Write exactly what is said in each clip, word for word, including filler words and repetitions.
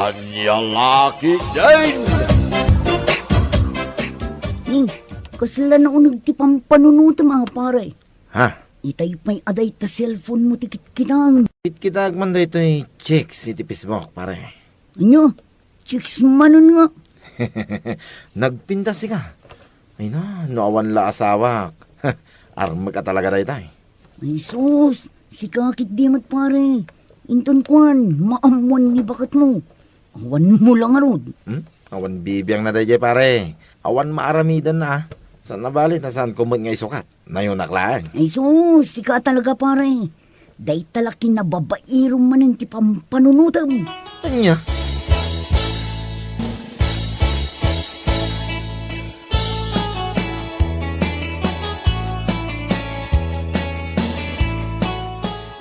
Ania la ketdin? Hmm, kasla nauneg ti pampanunotem a, pare. Ha? Itay pay a dayta cellphone mo ti kitkitaem. Kitkitaek man daytoy chicks iti Facebook, pare. Ania? Chicks manen nga. Nagpintas sika. Ay na, no awan la asawak. Armek a talaga daytay. Ay sus, sika ketdi met, pare. Inton kuan, maammoan ni baketmo. Awan mo la ngarud. Hmm? Awan bibiangna daydiay, pare. Awan maaramidanna, a. Saan a bali ta saanko met nga isukat. Nayonak laeng. Ay sus, sika talaga, pare. Dayta la kinababairom manen ti pampanunotem. Ania?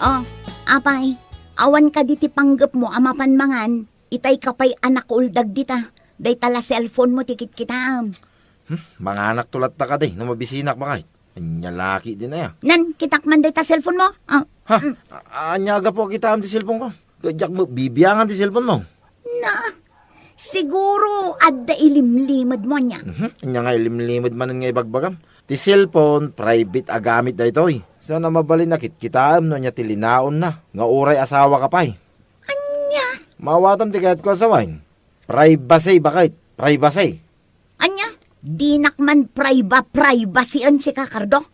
Oh, apay, awan kadi ti panggepmo a mapan mangan? Itay ka pay a nakuuldag dita. Dayta la cellphone mo ti kitkitaem. Hmm, manganakto latta kadi no mabisinak, baket. Ania la ketdin aya? Nan, kitak man dayta cellphone mo. Ah, Ha? mm. A-, ania gapu a kitaem ti cellphone ko? Ket diak met bibiangan ti cellphone mo. Na, siguro adda ilimlimedmo ania. Mhm. Ania nga ilimlimed manen nga ibagbagam? Ti cellphone, private a gamit daytoy. Saan a mabalin a kitkitaem no ania ti linaonna nga uray asawa ka pay. Ania? Maawatam ti kayatko a sawen. Privacy, baket. Privacy. Ania? Dinak man priba-, privacy-en sika, Cardo.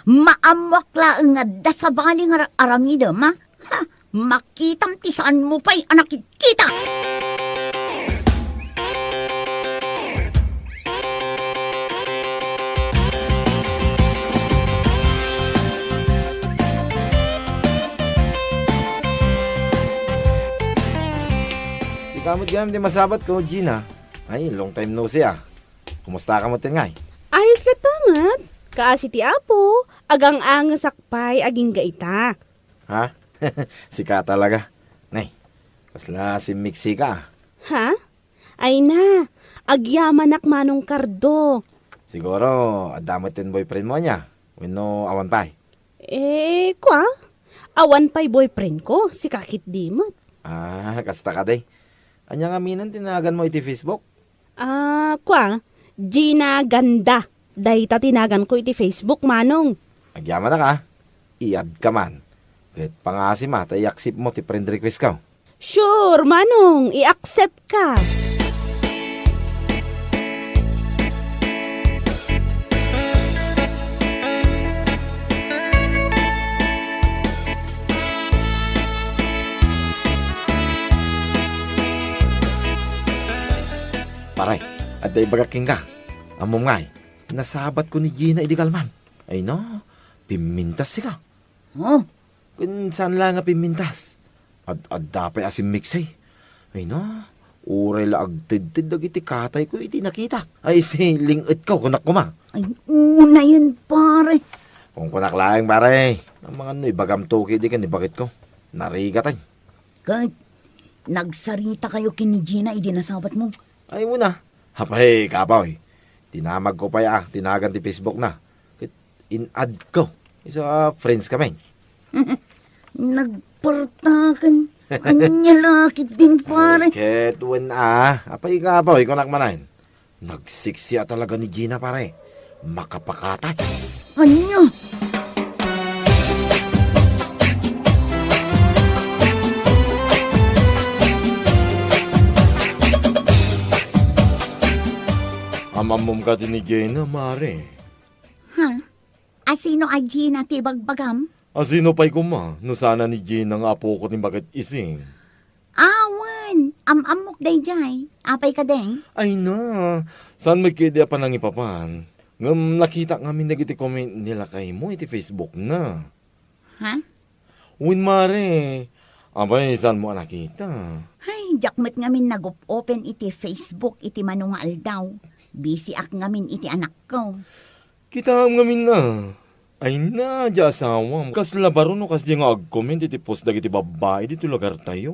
Maammoak laeng nga adda sabali nga ar-, aramidem, ha? Ha? Makitam ti saanmo pay a nakitkita. Sika met gayam ti masabatko, Gina. Ay, long time no see, ah. Kumusta ka met ngay? Ayos latta met. Kaasi ti Apo, agang-angesak pay agingga ita. Ha? Sika talaga. Nay, kasla simmiksi ka, ah. Ha? Ay na, agyamanak, Manong Cardo. Siguro, adda met ti boyfriend mo ania? Wenno awan pay? Eh, kua? Awan pay boyfriend ko, sika ketdi met. Ah, kasta kadi. Ania ngamin ti naganmo iti Facebook? Ah, kua, Gina Ganda. Dayta ti naganko iti Facebook, Manong. Agyamanak, ah. I-add ka man. Ket pangasim a ta i-accept mo ti friend request ko. Sure, Manong, i-accept ka. Pare, adda ibagak kenka. Ammom ngay, nasabatko ni Gina idi kalman. Ay na, pimmintas sika. Ha? Ken saan la nga pimmintas. Ad-adda pay a simmiksi. Ay na, uray la agtedted dagiti katayko iti nakitak. Ay, si ling-etko, kunak koma. Ay, unayen, pare. Kunkunak laeng, pare. Amangan no ibagamto ketdi ken ni baketko. Narigaten. Ket nagsaritakayo ken ni Gina idi nasabatmo? Ay, una. Apay, kapoy. Dinamagko pay a ti nagan ti Facebook na. Ket in-add ko. Isu a friends kami. Nagpartaken. Ania la ketdin, pare? Ket wen a. Apay, kapoy, kunak manen. Nagsiksi a talaga ni Gina, pare. Makapakatay. Ania? Am-ammom kadi ni Gina, mare? Ha? Asino a Gina ti ibagbagam? Asino pay koma no saan a ni Gina nga apoko ti baket isi? Awan, am-ammok daydiay. Apay kadi? Ay na, saan met ketdi a panangipapan. Ngem nakitak ngamin dagiti comment ni lakaymo iti Facebook na. Ha? Wen, mare, apay, saanmo a nakita? Ay, diak met ngamin nag-op-open iti Facebook iti mano nga aldaw. Busy ak ngamin iti anakko. Kitaem ngamin a. Ay na, diay asawam. Kasla baro no kasdiay nga agcomment iti post dagiti babbai ditoy lugartayo.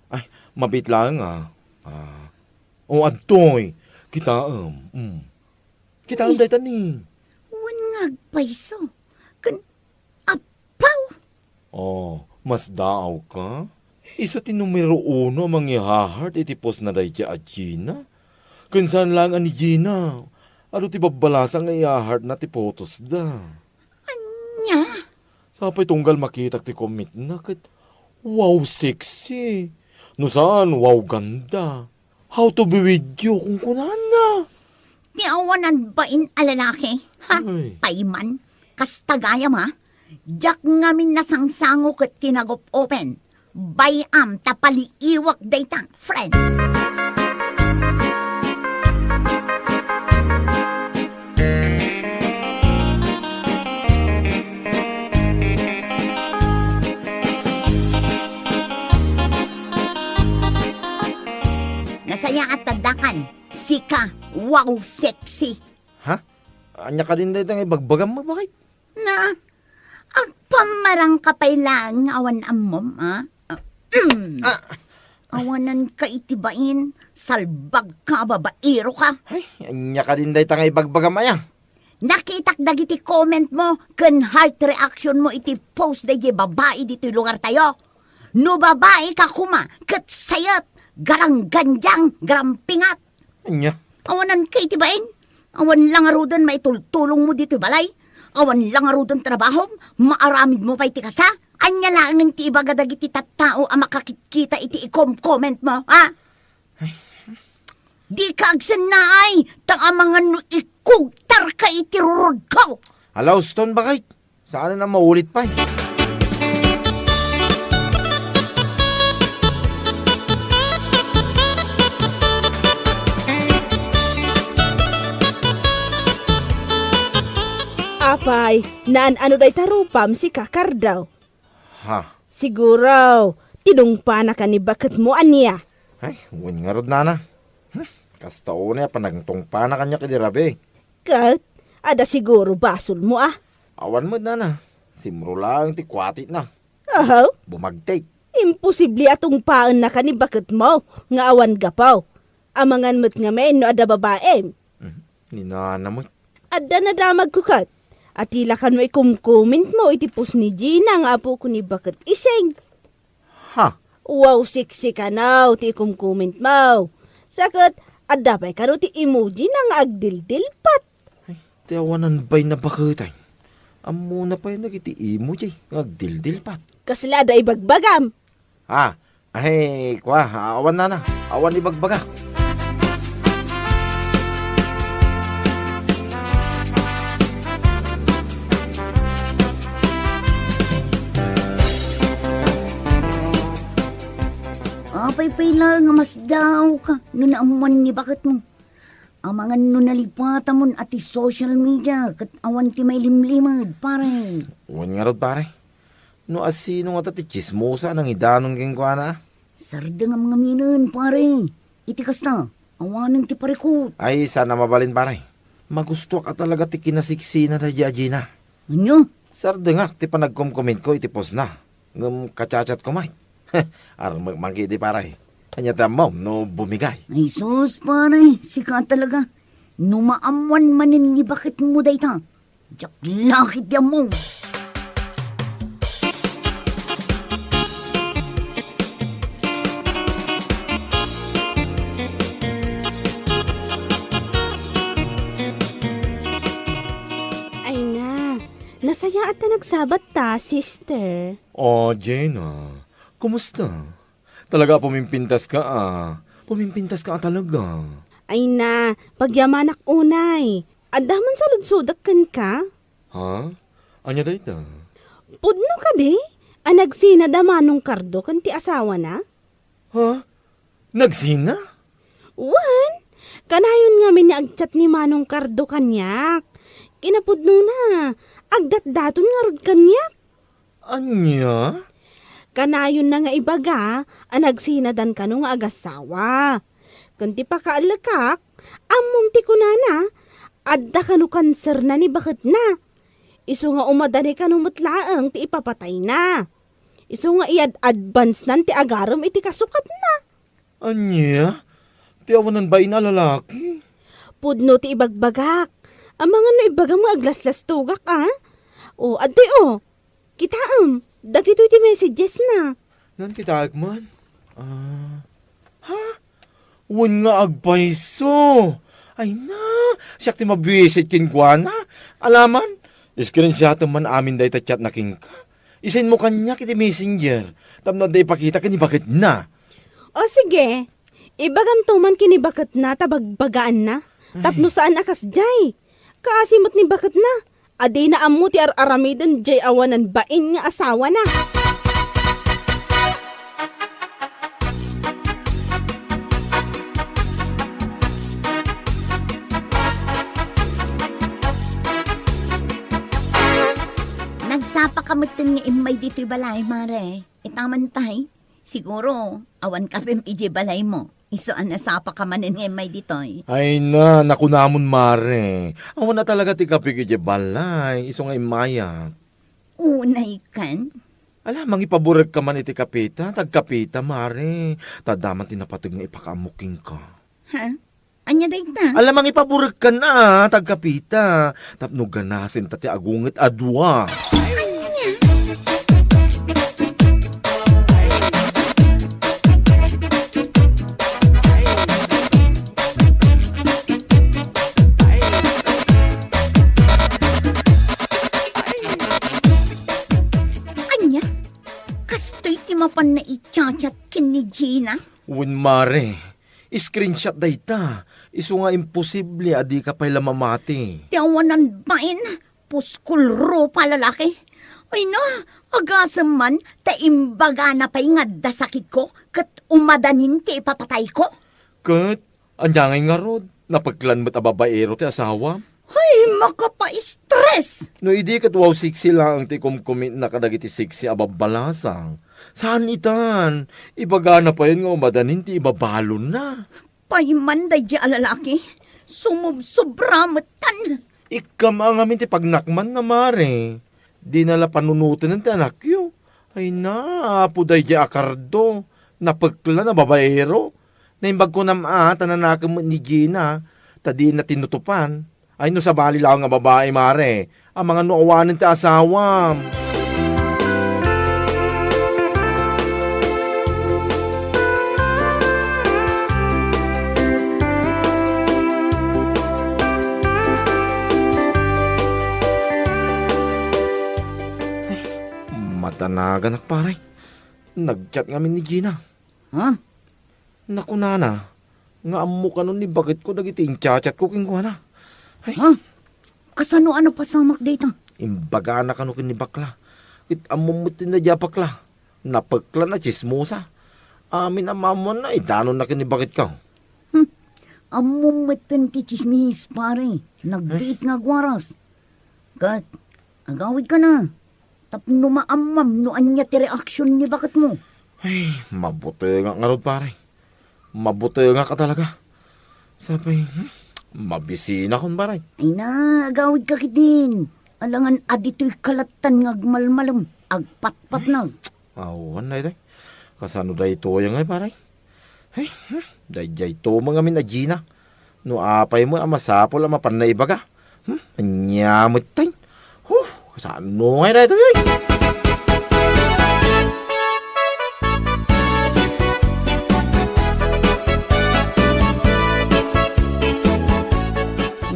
Ay, mabiit laeng a. Ah. O, adtoy. Kitaem. Mm. Kitaem dayta ni. Wen nga agpayso. Ken, apaw! Oh, masdaawka? Isu ti numero uno a mangiha-heart iti postna daydiay a Gina. Ken saan laeng a ni Gina, adu ti babbalasa nga iha-heartna ti photosda. Ania? Sapay tunggal makitak ti commentna ket, "Wow, sexy." No saan, "Wow, ganda." "How to be with you," kunkunana. Ti awanan bain a lalaki, ha? Ay. Payman, kasta gayam, ha? Diak ngamin nasangsango ket tinagup-open. Bay-am ta paliiwak dayta, friend. Nasayaat ta dakan, sika, wow, sexy. Ha? Ania kadin dayta nga ibagbagam, bakit? Na, agpammarang ka pay laeng nga awan ammom, a? Ah. Awanan ka iti bain, salbag ka, babaero ka. Ay, ania kadin dayta nga ibagbagam aya? Nakitak dagiti comment mo ken heart reaction mo iti post daydi babai ditoy lugar tayo. No babai ka koma, ket sayet, garanggandiang, garampingat. Ania? Awanan ka iti bain? Awan la ngaruden maitultulong mo ditoy balay? Awan la ngaruden trabahom? Maaramid mo pay ti kasta? Ania laengen ti ibaga dagiti tattao a makakitkita iti ikom-comment mo, ha? Dika agsennaay, ta amangan no ikugtar ka iti rurod ko. Ala, uston, bakit? Saan a maulit pay? Apay, naan-ano dayta rupam, sika, Cardo? Ha? Siguro, tinungpanaka ni baketmo, ania? Ay, wen ngarud, nana. Hmm, kasta unay a panagtungpana kaniak idi rabii. Ket, adda siguro basolmo, a? Awan met, nana. Simro laeng ti kuatitna. Ahaw? Bumagtit. Imposible a tungpaennaka ni baketmo nga awan gapu. Amangan met ngamin no adda babaim. Mhm. Ni nana met. Adda nadamagko ket. Ati la kano ikumkommentmo iti post ni Gina nga apoko ni baket Ising. Ha? Wow, sexy kano ti ikumkommentmo. Sa ket, adda pay kano ti emoji na nga agdildilpat. Ay, ti awanan bay na baketay. Ammona pay dagiti emoji nga agdildilpat. Kasla adda ibagbagam. Ah, ay, kua, awan nana. Awan ibagbagak. Apay pay laeng a masdaawka no naammuan ni baketmo. Amangan no nalipatamon a ti social media ket awan ti mailimlimed, pare. Wen ngarud, pare. No asino ngata ti tsismosa a nangidanon kenkuana? Sardengam ngaminen, pare. Iti kasta, awanen ti parikut. Ay, saan a mabalin, pare. Magustoak a talaga ti kinasiksina daydi a Gina. Ania? Sardengak ti panagkomkommentko iti postna. Ngem kachatchatko met. Armek man ketdi, pare. Ania ti ammom no bumigay? Ay sus, pare, sika talaga. No maammuan manen ni baketmo dayta, diak la ketdi ammom. Ay na, nasayaat ta nagsabat ta, sister. O, Gina, kumusta? Talaga a pumimpintaska a. Pumimpintaska a talaga. Ay na, pagyamanak unay. Adda man saludsodek kenka? Ha? Ania dayta? Pudno kadi a nagsina da Manong Cardo ken ti asawana? Ha? Nagsina? Wen, kanayon ngamin nga agchat ni Manong Cardo kaniak. Kinapudnona, agdatdaton ngarud kaniak. Ania? Kanayonna nga ibaga a nagsinadan kano nga agassawa. Ken ti pakaellekak, ammom ti kunana, adda kano kanserna ni baketna. Isu nga umadani kano met laeng ti ipapatayna. Isu nga iyad-advancenan ti agarem iti kasukatna. Ania? Ti awanan bain a lalaki? Pudno ti ibagbagak. Amangan no ibagam nga aglaslastogak, a? O, adtoy, o. Kitaem, dagitoy ti messages na. Kitaek man. Ah. Ha? Wen nga agpayso. Ay na, siak ti mabisit kenkuana. Alaman, screenshotem man amin dayta chat na kenka. Isenmo kaniak iti messenger. Tapno adda ipakita ken ni baketna. O sige, ibagamto man ken ni baketna ta bagbagaanna. Ay. Tapno saan a kasdiay. Kaasi met ni baketna. A dina ammo ti ar-aramiden jay awanan bain nga asawana. Nagsapa ka metten nga immay ditoy balay, Mare. Itaman pay, siguro, awan kapim idiay balaymo. Isu a nasapa ka manen nga immay ditoy. Ay na, nakunamon, Mare. Awan na talaga ti kapik idiay balay, isu nga immayak. Unay kan? Ala, mangipaburek ka man iti kapita, tagkapita, Mare. Ta adda man ti napateg nga ipakaammo kenka. Ha? Ania dayta? Ala, mangipaburek ka na, tagkapita. Tapno ganasen ta ti agunget a dua. Ania? Kastoy ti mapanna i-chat-chat ken ni Gina? Wen, Mare. Screenshot dayta. Isu nga imposible a dika pay la mamati. Ti awanan bain, puskulrupa lalaki. Ay na, agasem man ta imbagana pay nga adda sakitko ket umadanin ti ipapatayko. Ket ania ngay ngarud? Napeklan met a babaero ti asawam? Ay, makapaistres! No idi ket wow sexy laeng ti kumkumitna kadagiti sexy a babbalasang, saan itan, ibagana payen nga umadanin ti ibabalonna. Payman daydi a lalaki, sumubsobra metten. Ikkam a ngamin ti pagnakmanna, Mare. Dina la panunotenen ti anakyo. Ay na, apo daydi a kardo. Napeklan a babaero. Naimbag kunam a, ta nanakem met ni Gina, ta dina tinutupan. Ay, no sabali laeng a babai, Mare, amangan no awanen ti asawam. Ay, madanaganak, pare. Nag-chat ngamin ni Gina. Ha? Nakunana nga ammo kano ni baketko dagiti inchatchatko kenkuana. Ay. Ha? Kasano a napasamak dayta? Imbagana kano ken ni bakla. Ket ammom met ti nadia bakla. Napeklan a tsismosa. Amin a maammuanna, idanonna ken ni baketko. Hmm. Ammom metten ti tsismis, pare. Nagbiit nga agwaras. Ket, agawidka na. Tapno maammam no ania ti reaksion ni baketmo. Ay, mabutengak ngarud, pare. Mabutengak a talaga. Sapay, hmm, mabisinakon, pare. Ay na, agawidka ketdin. Alangan a ditoyka lattan nga agmalmalem, agpatpatnag. Awan, daytoy. Kasano daytoy ngay, pare? Ay, hmm, daydiay to met ngamin a Gina. No apay met a masapul a mapan naibaga. Hmm, ania metten? Huh, kasano ngay daytoy, oy?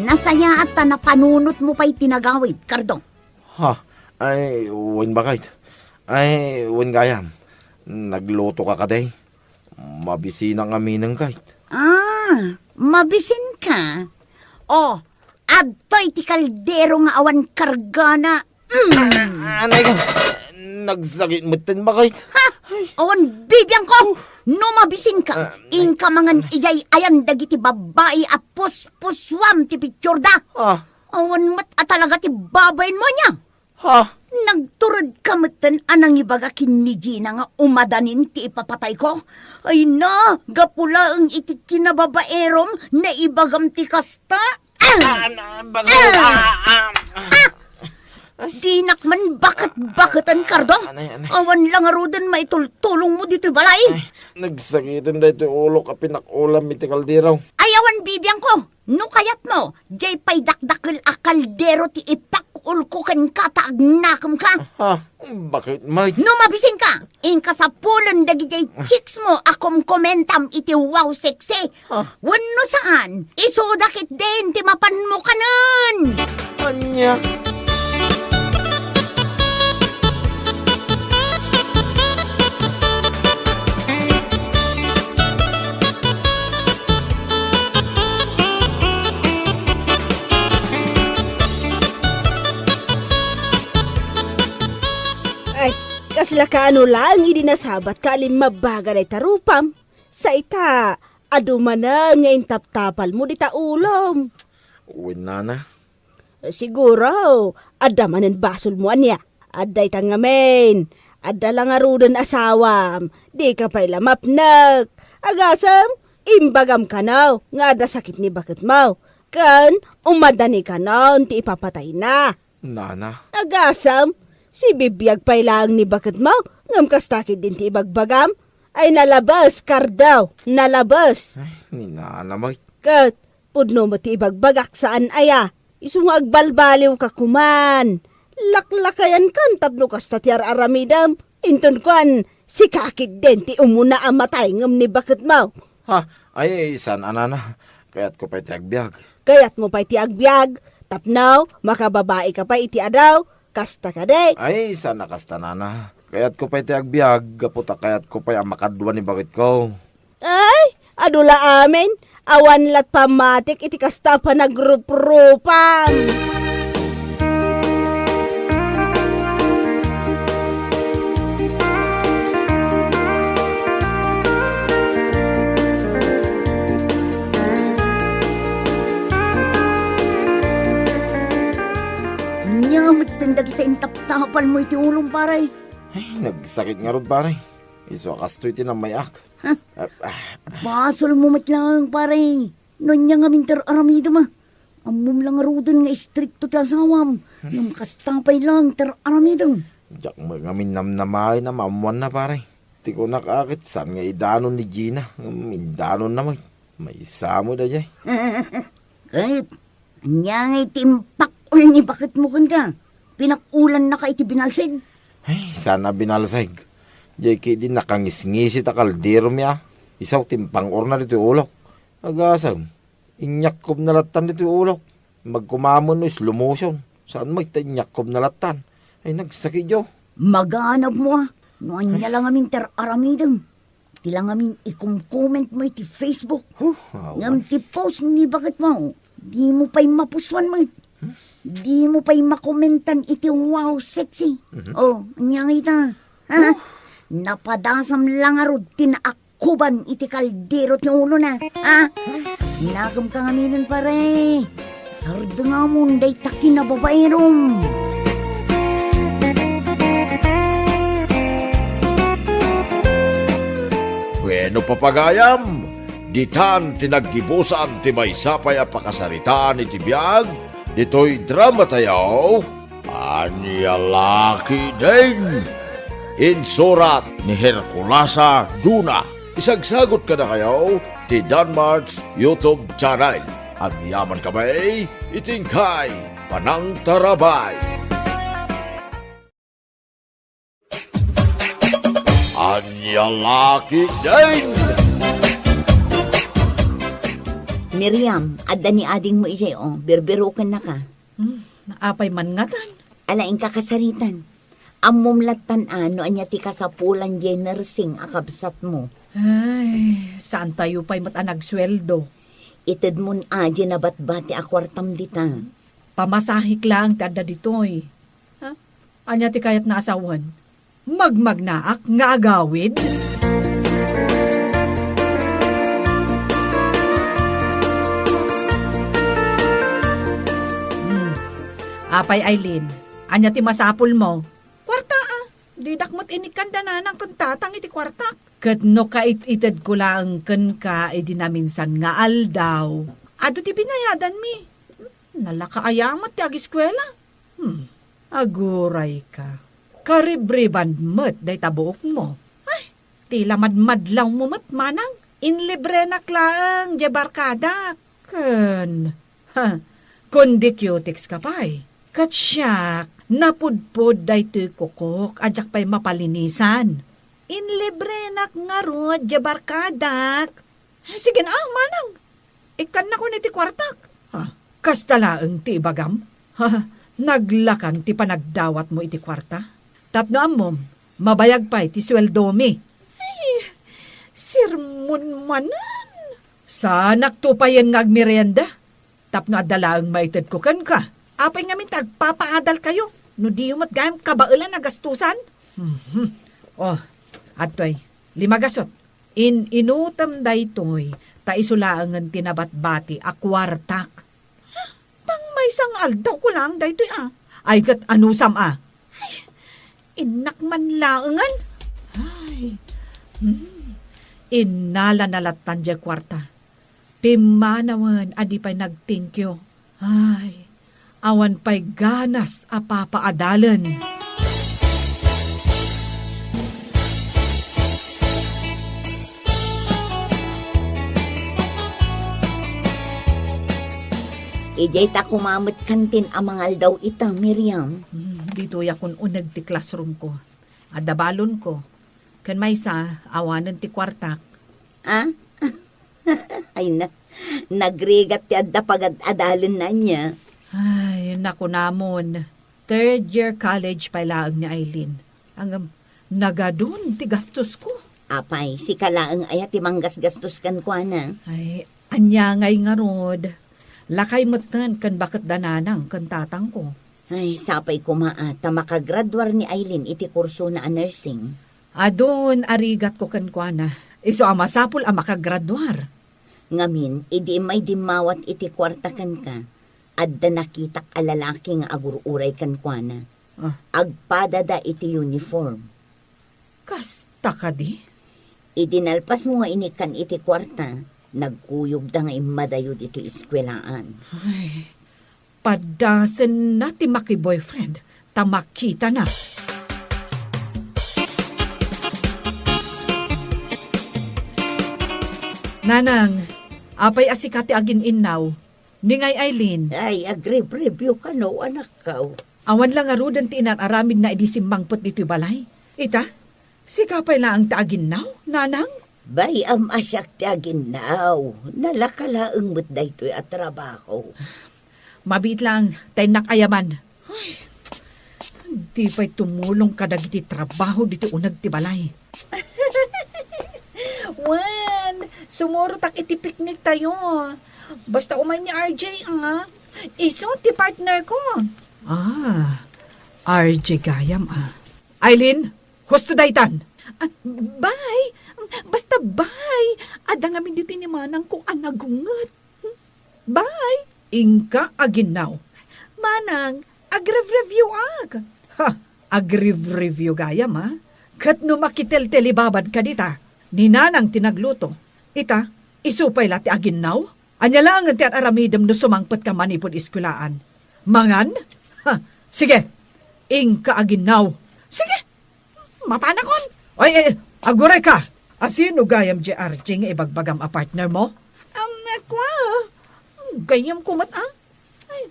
Nasayaat ta napanunotmo pay ti nagawid, Cardo. Ha? Ay, wen, baket. Ay, wen gayam. Naglutoka kadi? Mabisinak ngaminen, ket. Ah, mabisinka? O, adtoy ti kaldero nga awan kargana. Mm. Ah, anay ko. Nagsakit metten, baket. Ha? Awan bibiangko. No mabisinka, ah, inka mangan idiay ayan dagiti babbai a puspusuam ti picturda. Ah. Awan met a talaga ti babainmo ania. Ha? Nagturedka metten a nangibaga ken ni Gina nga umadanin ti ipapatayko? Ay na, gapu laeng iti kinababaerom, naibagam ti kasta? Ah, na, baga-, ah, ah, ah. Dinak man baket-baketen, Cardo. Anay, anay. Awan la ngaruden maitultulongmo ditoy balay. Ay, nagsakiten daytoy ulok a pinak-ulam iti kaldero. Ay, awan bibiangko. No kayatmo, diay pay dakdakel a kaldero ti ipak-ulko kenka ta agnakemka. Ha? Bakit, Mike? No mabisinka, inka sapulen dagidiay chicks mo a kumkomentam iti Wow Sexy. Ah. Wenno saan, isuda ketdin ti mapanmo kanen. Ania? Ay, kasla kaano laeng idi nasabatka a limmabbaga dayta rupam? Sa ita, adu manen nga intaptapalmo dita ulom. Wen, nana. Siguro, adda manen basolmo ania. Adda ita ngamin. Adda la ngaruden asawam. Dika pay la mapnek. Agasem, imbagam kano nga adda sakit ni baketmo. Ken, umadani kanon ti ipapatayna. Nana. Agasem, sibibiag pay laeng ni baketmo, ngem kasta ketdin ti ibagbagam. Ay, nalabes, Cardo, nalabes. Ay, ni nana, Mike. Ket, pudno met ti ibagbagak saan aya. Isu nga agbalbaliwka koman. Laklakayankan tapno kasta ti ar-aramidem. Inton kuan, sika ketdin ti umuna a matay ngem ni baketmo. Ha? Ay, saan a, nana. Kayatko pay ti agbiag. Kayatmo pay ti agbiag? Tapno, makababai ka pay iti adaw? Kasta kadi? Ay, saan a kasta, nana. Kayatko pay ti agbiag, gapu ta kayatko pay a makadua ni baketko. Ay, adu la amin. Awan lat pammatik iti kasta a panagruprupam. Ania met dagita intaptapalmo iti ulom, pare? Ay, nagsakit ngarud, pare. Isu a kastoy ti nammayak. Ha? Ah, ah. Basolmo met laeng, pare. No ania ngamin ti ar-aramidem, a? Ammom la ngaruden nga istrikto ti asawam. Hmm. Ngem kasta pay laeng ti ar-aramidem. Diak met ngamin namnamaen a maammoanna, pare. Ti kunak a ket saan nga idanon ni Gina, ngem indanonna met. Maysa met daydiay. Ket, ania ngay ti impakkol ni baketmo kenka? Pinakkulannaka iti binalsig? Ay, saan a binalsig. Diay ketdi nakangisngisit a kalderomi a. Isu ti impang-orna ditoy ulok. Agasem, inyakkob na lattan ditoy ulok. Magkumamen no slow motion. Saan met ta inyakkob na lattan. Ay, nagsakit, yo. Maganabmo a. No ania la ngamin ti ar-aramidem. Ti la ngamin ikomkomentmo iti Facebook. Huh, awan. Ngem ti post ni baketmo, dimo pay mapusuan met. Hmm? Dimo pay makomentan iti Wow Sexy. Mhm. Oh, ania ngay ita? Ha? Huh? Napadasam la ngarud ti naakkuban iti kaldero ti ulona. Ha? Nakemka ngaminen, pare. Sardengamon dayta kinababaerom. Bueno, papagayam, ditan ti naggibusan ti maysa pay a pakasaritaan iti biag ditoy dramatayo, Ania la ketdin. Insurat ni Herculasa Duna. Isagsagut kadakayo ti Danmart's YouTube channel. Agyaman kami iti inkay panangtarabay. Ania la ketdin. Miriam, adda ni adingmo idiay, o, birbirokennaka. Hmm, apay man ngatan? Ala, inka kasaritan. Ammom lattan a no ania ti kasapulan diay nursing a kabsatmo. Ay, saantayo pay met a nagsueldo. Itedmon a diay nabatbati a kuartam dita. Pamasahek laeng ti adda ditoy. Ha? Ania ti kayatna a sawen? Magmagnaak nga agawid? Hmm. Apay, Aileen, ania ti masapulmo? Kuarta, a. Didak met inikkan da nanang ken tatang iti kuartak. Ket no kait-itedko laeng kenka idi naminsan nga aldaw, adu ti binayadanmi. Nalaka aya met ti agiskuela. Hmm, agurayka. Karibriban met dayta buokmo. Ay, ti la madmadlawmo met, manang. Inlibrenak laeng diay barkadak. Ken, ha, kundi cutex ka pay. Ket siak, napudpod daytoy kukok a diak pay mapalinisan. Inlibrenak ngarud diay barkadak. Sige na, manang. Ikkannakon iti kuartak. Ha, kasta laeng ti ibagam? Ha, naglakan ti panagdawatmo iti kuarta. Tapno ammom, mabayag pay ti sueldomi. Ay, sermon manen. Saanakto payen nga agmerienda. Tapno adda laeng maitedko kenka. Apay ngamin ti agpapaadalkayo? No diyo met gayam kabaelan a gastusan? Mhm. Oh, adtoy, lima gasut. In-inutem daytoy, ta isu laengen ti nabatbati a kuartak. Pangmaysa nga aldawko laeng daytoy a. Ay, ket anusam a? Ay, innak man laengen. Ay, hmm. Innalana lattan diay kuarta. Pimmanawen a di pay nag-thank you. Ay, awan pay ganas a papaadalen. Idiay ta kumamet kantin a mangaldaw ita, Miriam. Hmm, ditoy a kun-uneg ti classroom ko. Adda balon ko. Ken maysa, awanen ti kuartak. Ah? Ay na, nagrigat ti adda pagad-adalen na ania. Ay, nakunamon. Third year college pay laeng ni Aileen. Ngem, nagadun ti gastusko. Apay, sika laeng aya ti manggasgastos kenkuana? Ay, ania ngay ngarud? Lakay metten ken baket da nanang ken tatangko. Ay, sapay koma a ta makagraduar ni Aileen iti kursona a nursing. Adun a rigatko kenkuana. Isu a masapul a makagraduar. Ngamin, idi immay dimmawat iti kuarta kenka, adda nakitak a lalaki nga agur-uray kenkuana. Ah. Agpadada iti uniform. Kasta kadi? Idi nalpasmo nga inikkan iti kuarta, nagkuyogda nga immadayod iti eskuelaan. Ay, padasenna ti maki-boyfriend ta makitana. Nanang, apay a sika ti agin-innaw? Ni ngay Aileen? Ay, agrib-review kano, anakko. Awan la ngaruden ti inar-aramidna idi simmangpet ditoy balay. Ita, sika pay laeng ti aginnaw, nanang? Bay-am a siak ti aginnaw. Nalaka laeng met daytoy a trabaho. Mabiit laeng, ta innak ayaman. Ay, di pay tumulong kadagiti trabaho ditoy uneg ti balay. Wen, sumurotak iti picnic tayo. Basta umay ni R J, ah. Isu ti partner ko. Ah, R J gayam, ah. Aileen, husto daytan. Ah, bay, basta bay. Adda ngamin ditoy ni manang ko a nagunget. Bay, inka aginnaw. Manang, agreview ak. Ha, agreview gayam, a? Ket no makiteltelibabad ka dita, ni nanang ti nagluto. Ita, isu pay la ti aginnaw? Ania laengen ti ar-aramidem no sumangpet ka manipud eskuelaan? Mangan? Ha, sige, inka aginnaw. Sige, mapanakon. Ay, ay, aguray ka! Asino gayam di R J nga ibagbagam a partner mo? Um, kua, gayam ko met, ah. Ay,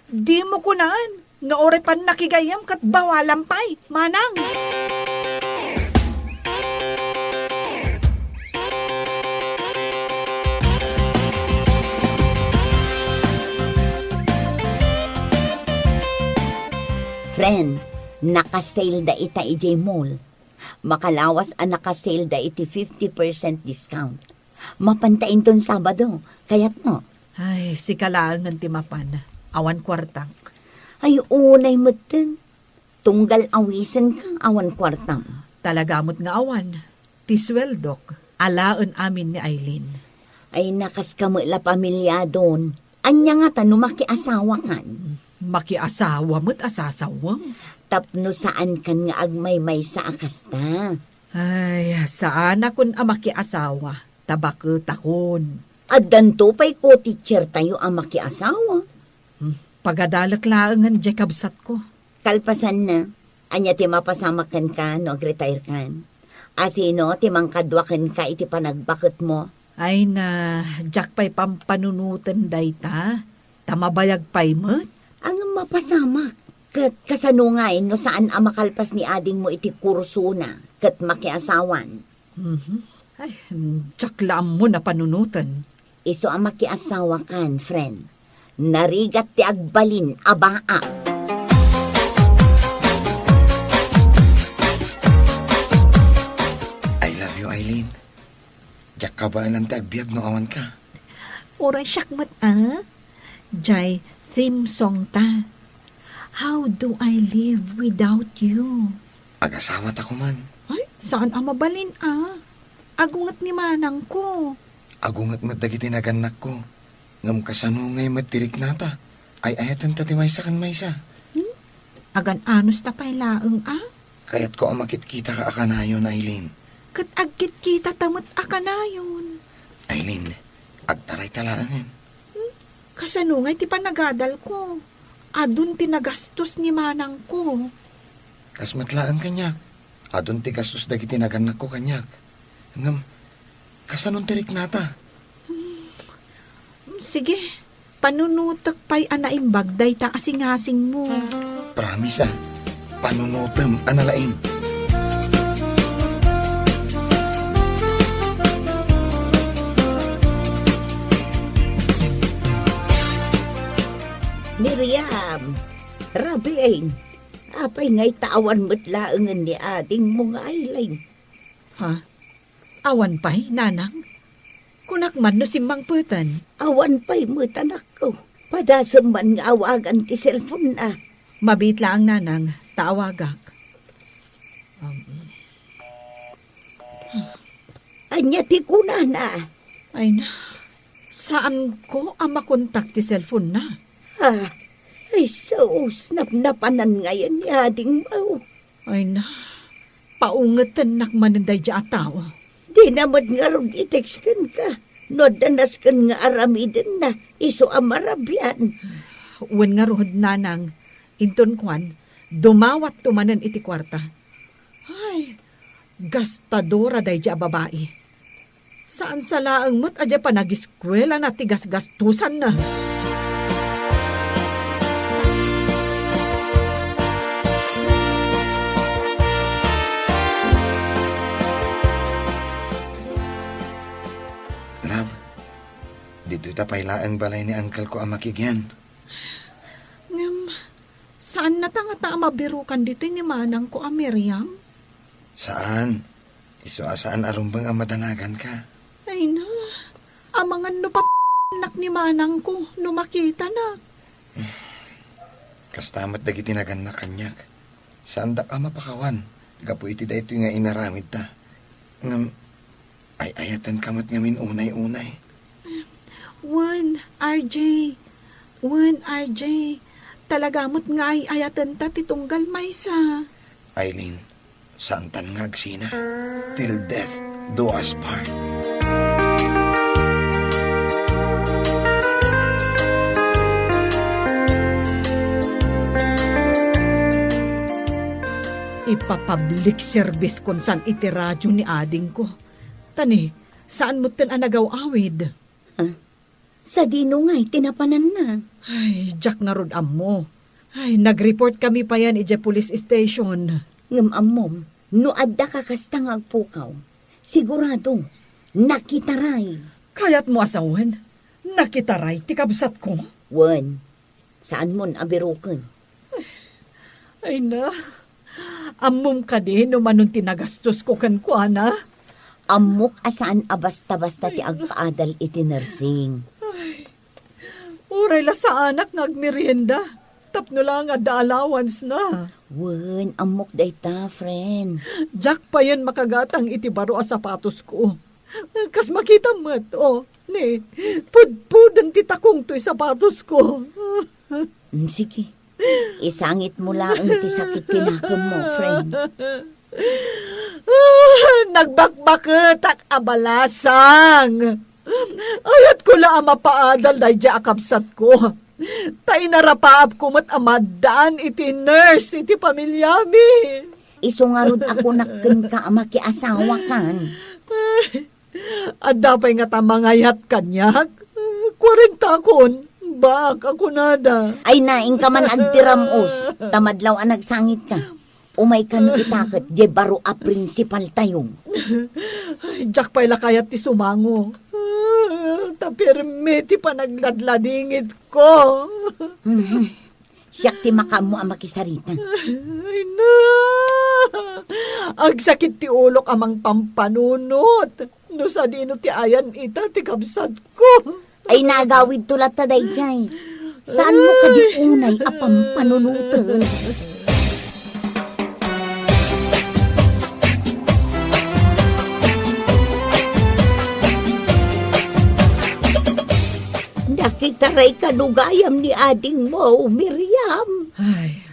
di mo kunaan nga uray pannakigayam ket bawalam pay, manang. Friend, naka-sale da ita idiay mall. Makalawas a naka-sale da iti fifty percent discount. Mapanta inton Sabado, kayatmo? Ay, sika laengen ti mapan. Awan kuartak. Ay, unay metten. Tunggal awisenka, awan kuartam. Talaga met nga awan. Ti sueldok, alaen amin ni Aileen. Ay, nakaska met la pamiliadon. Ania ngata no makiasawakan? Makiasawa met a sasawem. Tapno saankan nga agmaymaysa a kasta. Ay, saanakon a makiasawa, ta baketakon. Addanto pay co-teacher tayo a makiasawa. Hmm, pagadalek laengen diay kabsatko. Kalpasanna, ania ti mapasamak kenka no agretire kan? Asino ti mangkadua kenka iti panagbaketmo? Ay na, diak pay pampanunoten dayta. Ta mabayag pay met. Ngem mapasamak. Ket kasano ngay no saan a makalpas ni adingmo iti kursona ket makiasawan? Mhm. Ay, diak la ammo a panunoten. Isu a makiasawakan, friend. Narigat ti agbalin a baak. I love you, Eileen. Diak kabaelan ti agbiag no awanka. Uray siak met a. Jay theme song ta. How do I live without you? Agasawata koman. Ay, saan a mabalin a. Agunget ni manangko. Agunget met dagiti nagannakko. Ngem kasano ngay met ti riknata? Ay-ayatenta ti maysa ken maysa. Hmm? Agan-anos ta pay laeng a? Kayatko a makitkitaka a kanayon, Eileen. Ket agkitkita ta met a kanayon. Eileen, agtarayta laengen. Hmm? Kasano ngay ti panagadalko? Adun ti nagastos ni manangko. Kas met laeng kaniak. Adun ti gastos dagiti nagannakko kaniak. Ngem, kasano ti riknata? Hmm, sige, panunotek pay a naimbag dayta a singasingmo. Promise a, panunotem a nalaing. Miriam, Rabin, apay ngay ta awan met laengen ni adingmo nga Eileen? Ha? Awan pay, nanang? Kunak man no simmangpeten. Awan pay met, anakko. Padasem man nga awagan ti cellphone-na. Mabiit laeng, nanang, ta awagak. Um. Ania ti kunana? Ay na, saanko a makontak ti cellphone-na. Ah, ay sus, napnapanan ngayen ni adingmo. Ay na, paungetennak manen daydiay a tao. Dina met ngarud i-text kenka. No adda nasken nga aramidenna, isu a marabian. Wen ngarud, nanang, inton kuan, dumawatto manen iti kuarta. Ay, gastadora daydiay a babai. Saan sa laeng met a diay panagiskuelana ti gasgastosanna. Love, ditoy ta pay laeng balay ni uncle ko a makigian. Ngem, saanna ta ngata a mabirukan ditoy ni manangko a Miriam? Saan. Isu a saan a rumbeng a madanaganka. Ay na, amangan no pat-, nak ni manangko no makitanak. Kasta met dagiti nagannak kaniak. Saandak a mapakawan gapu iti daytoy nga inaramidta. Ngem, ay-ayatenka met ngamin unay-unay. Wen, R J. Wen, R J. Talaga met nga ay-ayatenta ti tunggal maysa. Eileen, saantan nga agsina. Till death do us part. Ipapublic service kon saan iti radio ni adingko. Ta ni, saan metten a nagaw-awid. Ah, sadino ngay ti napananna? Ay, diak ngarud ammo. Ay, nag-report kami payen idiay police station. Ngem ammom, no adda kakasta nga agpukaw, sigurado, nakitaray. Kayatmo a sawen, nakitaray ti kabsatko? Wen, saanmon a biruken. Ay na, ammom kadi no manon ti nagastosko kenkuana? Ammok a saan a basta-basta ti agpaadal iti nursing. Ay, uray la saanak nga agmerienda, tapno la nga adda allowance na. Wen, ammok dayta, friend. Diak payen makagatang iti baro a sapatosko. Kas makitam met, oh, ni, pudpuden ti takong toy sapatosko. Mm, sige. Isangitmo laeng ti sakit ti nakemmo, friend. Ah, nagbakbaketak a balasang. Ayatko la a mapaadal daydiay a kabsatko. Ta inarapaapko met a maddaan iti nurse iti pamiliami. Isu ngarud a kunak kenka a makiasawakan. Ay, Adda pay ngata mangayat kaniak? Kuarentakon, baak a kunada. Ay, naingka man agtiram-os, ta madlaw a nagsangitka. Umayka no ita ket diay baro a prinsipaltayo. Ay, diak pay la kayat ti sumango. Ta permi ti panagladladingitko. Mhm. Siak ti makaammo a makisarita. Ay, na! Agsakit ti ulok a mangpampanunot. No sadino ti ayan ita ti kabsatko. Ay, nagawidto latta daydiay. Saanmo kadi unay a pampanunoten? Nakitaray kano gayam ni adingmo, Miriam. Ay,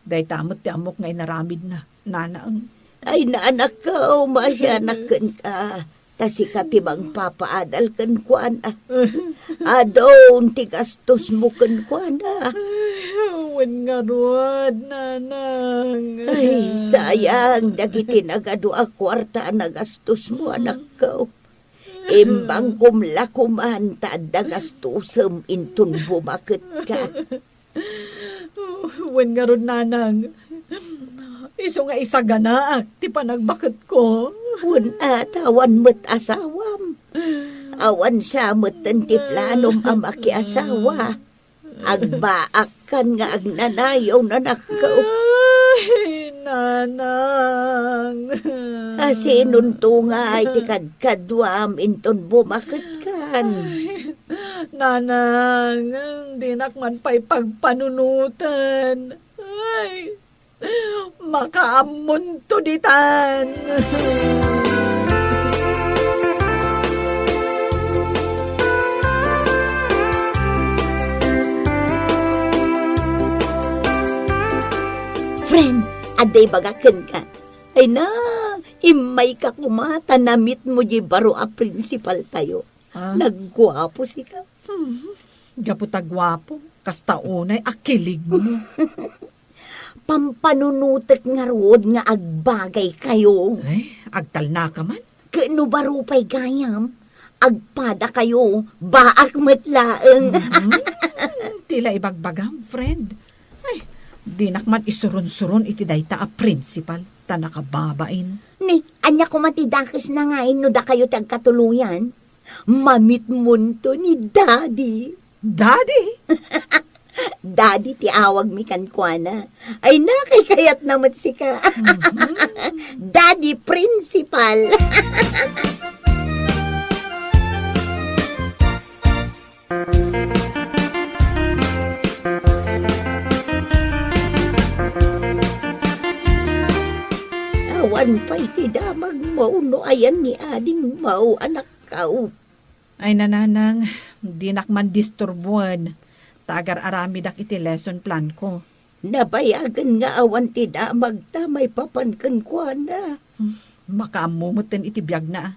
dayta met ti ammok nga inaramidna, nanang. Ay, nanakko, maasianak kenka. Ta sika ti mangpapaadal kenkuana. Adun ti gastosmo kenkuana. Ay, wen ngarud, nanang. Ay, sayang dagiti nagadu a kuarta a nagastosmo, anakko. Imbangkom la koman ta adda gastosem inton bumaketka. Wen ngarud, nanang, isu nga isaganaak ti panagbaketko. Wen a, ta awan met asawam. Awan sa metten ti planom a makiasawa. Agbaakkan nga agnanayon, anakko. Ay, nanang. Asinonto ngay ti kadkaduam inton bumaketkan? Ay, nanang, dinak man pay pagpanunoten. Ay, makaammonto ditan. Friend, adda ibagak kenka. Ay na, immayka koma ta namitmo di baro a prinsipaltayo. Ah? Nagguapo sika. Hmm. Gapu ta guapo, kasta unay a kiligmo. Pampanunotek ngarud nga agbagaykayo. Ay, agtalnaka man. Ket no baro pay gayam, agpadakayo, baak met laeng. Mhm. Ti la ibagbagam, friend. Ay, dinak man isurunsurun iti dayta a prinsipal, ta nakababain. Ni, ania koma ti dakesna ngay no dakayo ti agkatuloyan? Mamitmonto ni Daddy. Daddy? Daddy ti awagmi kenkuana. Ay, nakaykayatna met sika. Mhm. Daddy Principal. Awan pay ti damagmo no ayan ni adingmo, anakko. Ay, nanang, dinak man disturbuen, ta agar-aramidak iti lesson plan ko. Nabayagen nga awan ti damagta maipapan kenkuana. Hmm, makaammo metten iti biagna, a.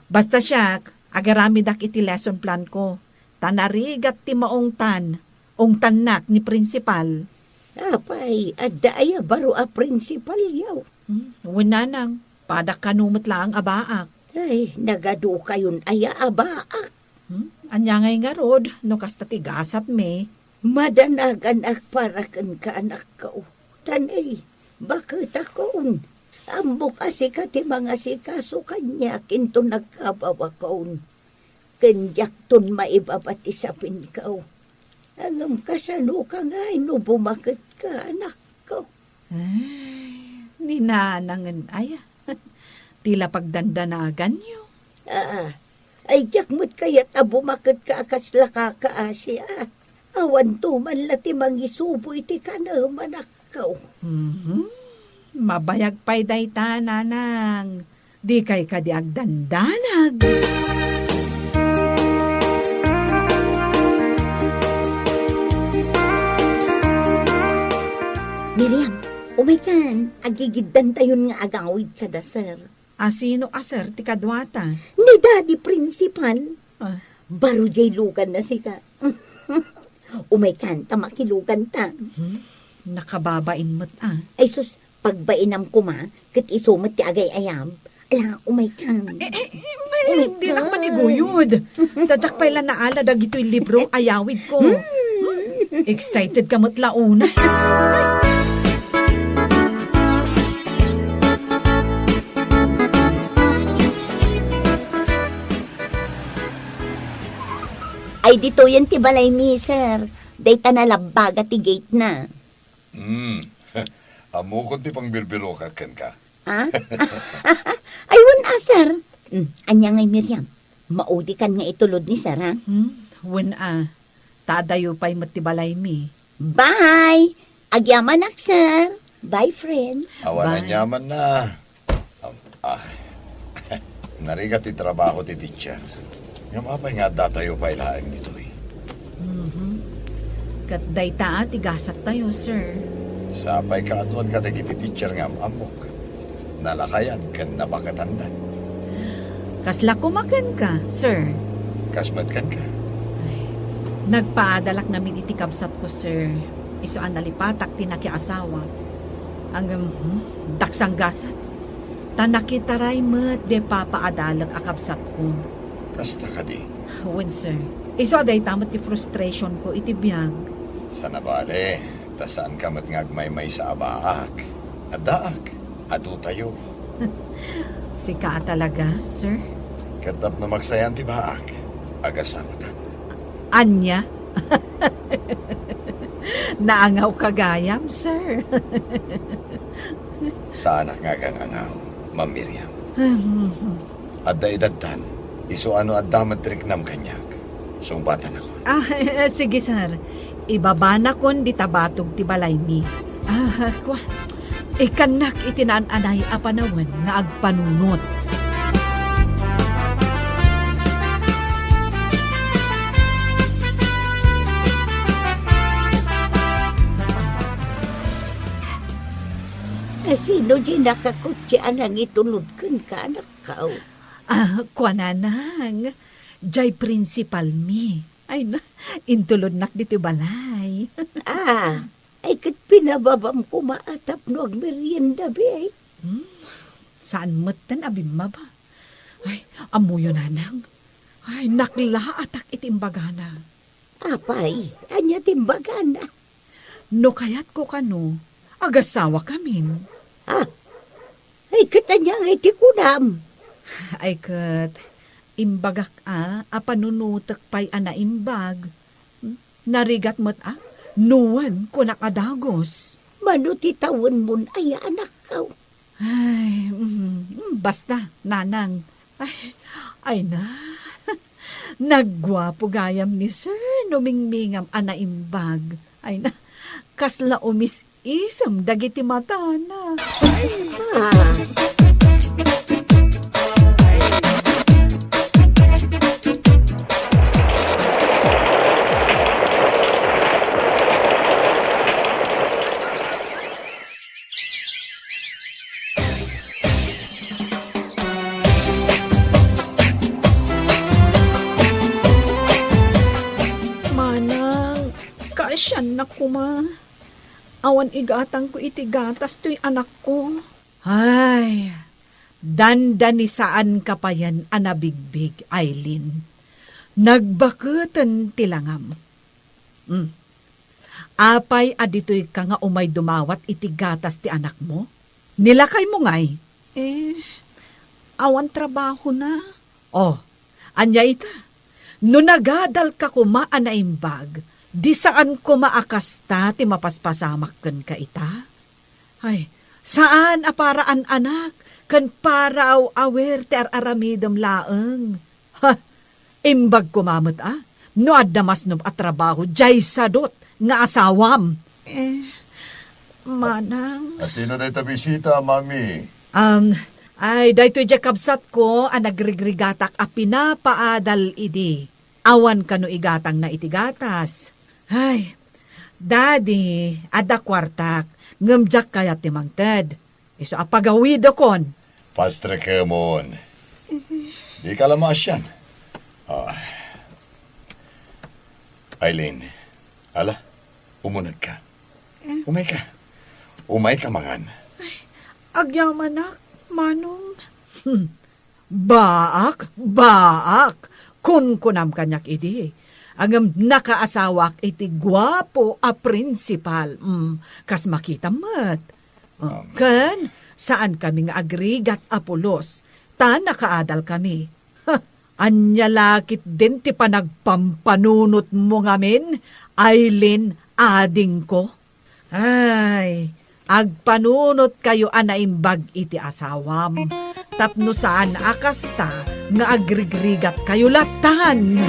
Basta siak, agaramidak iti lesson plan ko, ta narigat ti maungtan, ungtannak ni Principal. Apay, adda aya baro a principalyo? Hmm, wen nanang, pada kano met laeng a baak. Ay, nagadukayon aya a baak? Hmm, ania ngay ngarud, no kasta ti gasatmi? Madanaganak para kenka, anakko. Tan, ay, baketakon. Ammok a sika ti mangasikaso kaniak inton nagkabawakon. Ken diakton maibaba ti sapinko. Ngem kasanoka ngay no bumaketka, anakko? Ay, ni nanangen aya. Ti la pagdandanaganyo. Aa, ay diak met kayat a bumaketka a kasla kakaasi, a. Awanto man la ti mangisubo iti kanem, anakko. Mhm. Mabayag pay dayta, nanang. Dikay kadi agdandanag? Miriam, umaykan, agigiddantayon nga agawid kada sir. A, sino a sir ti kaduata? Ni Daddy Principal. Ah. Baro diay luganna sika. Umaykan ta makiluganta. Hmm? Nakababain met, a. Ay sus, pagbainam koma, ket isu met ti agay-ayam. La, umay ka. Eh, eh, eh, Umay ka. Dinak maniguyod. Diak pay la naala dagitoy libro, ayawid ko. Hmm. Excited ka met la una. Ay, ditoyen ti balaymi, sir. Dayta nalabbaga ti gate na. Hmm. Ammokon ti pangbirbirokak kenka. Ah? Ay, wen a, sir. Hmm, ania ngay, Miriam? Maudikan nga itulod ni sir, ha? Hmm, wen a. Ta adayo pay met ti balaymi. Bye! Agyamanak, sir. Bye, friend. Awan Bye. Aniamanna. Am-, ah. Narigat ti trabaho ti teacher. Ngem apay nga addatayo pay laeng ditoy? Mhm. Ket dayta a ti gasattayo, sir. Sapay kaaduan kadagiti teacher nga am-ammok. Nalakayan ken nabaketandan. Kasla koma kenka, sir? Kas met kenka? Ay, nagpaadalak ngamin iti kabsatko, sir. Isu a nalipatak ti nakiasawa. Ngem, hmm, daksang gasat. Ta nakitaray met di papaadalek a kabsatko. Kasta kadi? Wen, sir. Isu a dayta met ti frustration ko iti biag. Saan a bale, ta saanka met nga agmaymaysa a baak. Addaak, adutayo. Sika a talaga, sir? Ket tapno magsayaan ti baak, agasawatan. Ania? Naangawka gayam, sir. Saanak nga agangangaw, Ma'am Miriam. Adda idadtan, isu a no adda met ti riknam kaniak, sungbatanakon. Ah, eh, sige, sir. Ibabanakon dita batog ti balaymi. Ah, kua, ikkannak iti naan-anay a panawen nga agpanunot. Asino diay nakakotse a nangitulod kenka, anakko? Ah, kua, nanang, diay prinsipalmi. Ay na, intulodnak ditoy balay. Ah, ay ket pinababam koma a tapno agmerienda, bi, ay. Hmm, saan metten a bimmaba. Ay, ammoyo, nanang. Ay, naklaatak iti imbagana. Apay, ania ti imbagana? No kayatko kano, agasawakamin. Ah, ay ket ania ngay ti kunam? Ay ket, imbagak a, a panunotek pay a naimbag. Hmm? Narigat met a, no wen kunak a dagus. Mano ti tawenmon aya, anakko? Ay, mm, basta, nanang. Ay, ay na. Nagguapo gayam ni Sir no mingmingam a naimbag. Ay na, kasla umis-isem dagiti matana. Ah. Manang, kaasiannak koma. Awan igatangko iti gatas toy anakko. Ay, dandani saanka payen a nabigbig, Aileen. Nagbaketen ti langam. Hmm. Apay a ditoyka nga umay dumawat iti gatas ti anakmo? Ni lakaymo ngay? Eh, awan trabahona. Oh, ania ita? No nagadalka koma a naimbag, di saan koma a kasta ti mapaspasamak kenka ita? Ay, saan a para an-anak ken para aw-awir ti ar-aramidem laeng. Ha, imbag koma met a, no adda masnop a trabaho diay sadut nga asawam. Eh, manang. A sino dayta bisita, Mami? Um, ay, daytoy diay kabsatko a nagrigrigatak a pinapaadal idi. Awan kano igatangna iti gatas. Ay, Daddy, adda kuartak, ngem diak kayat ti mangted. Isu a pagawidekon. Pastrekemon. Dika la maasian. Ah. Aileen, ala, umunegka. Eh? Umayka. Umayka mangan. Ay, agyamanak, Manong. Hmm. Baak, baak, kunkunam kaniak idi. Ngem nakaasawak iti guapo a prinsipal. Hmm, kas makitam met. Oh, ken saan kami nga agrigat a pulos, ta nakaadal kami. Ha, ania la ketdin ti panagpampanunotmo ngamin, Aileen, adingko? Ay, agpanunotkayo a naimbag iti asawam, tapno saan a kasta nga agrigrigatkayo lattan.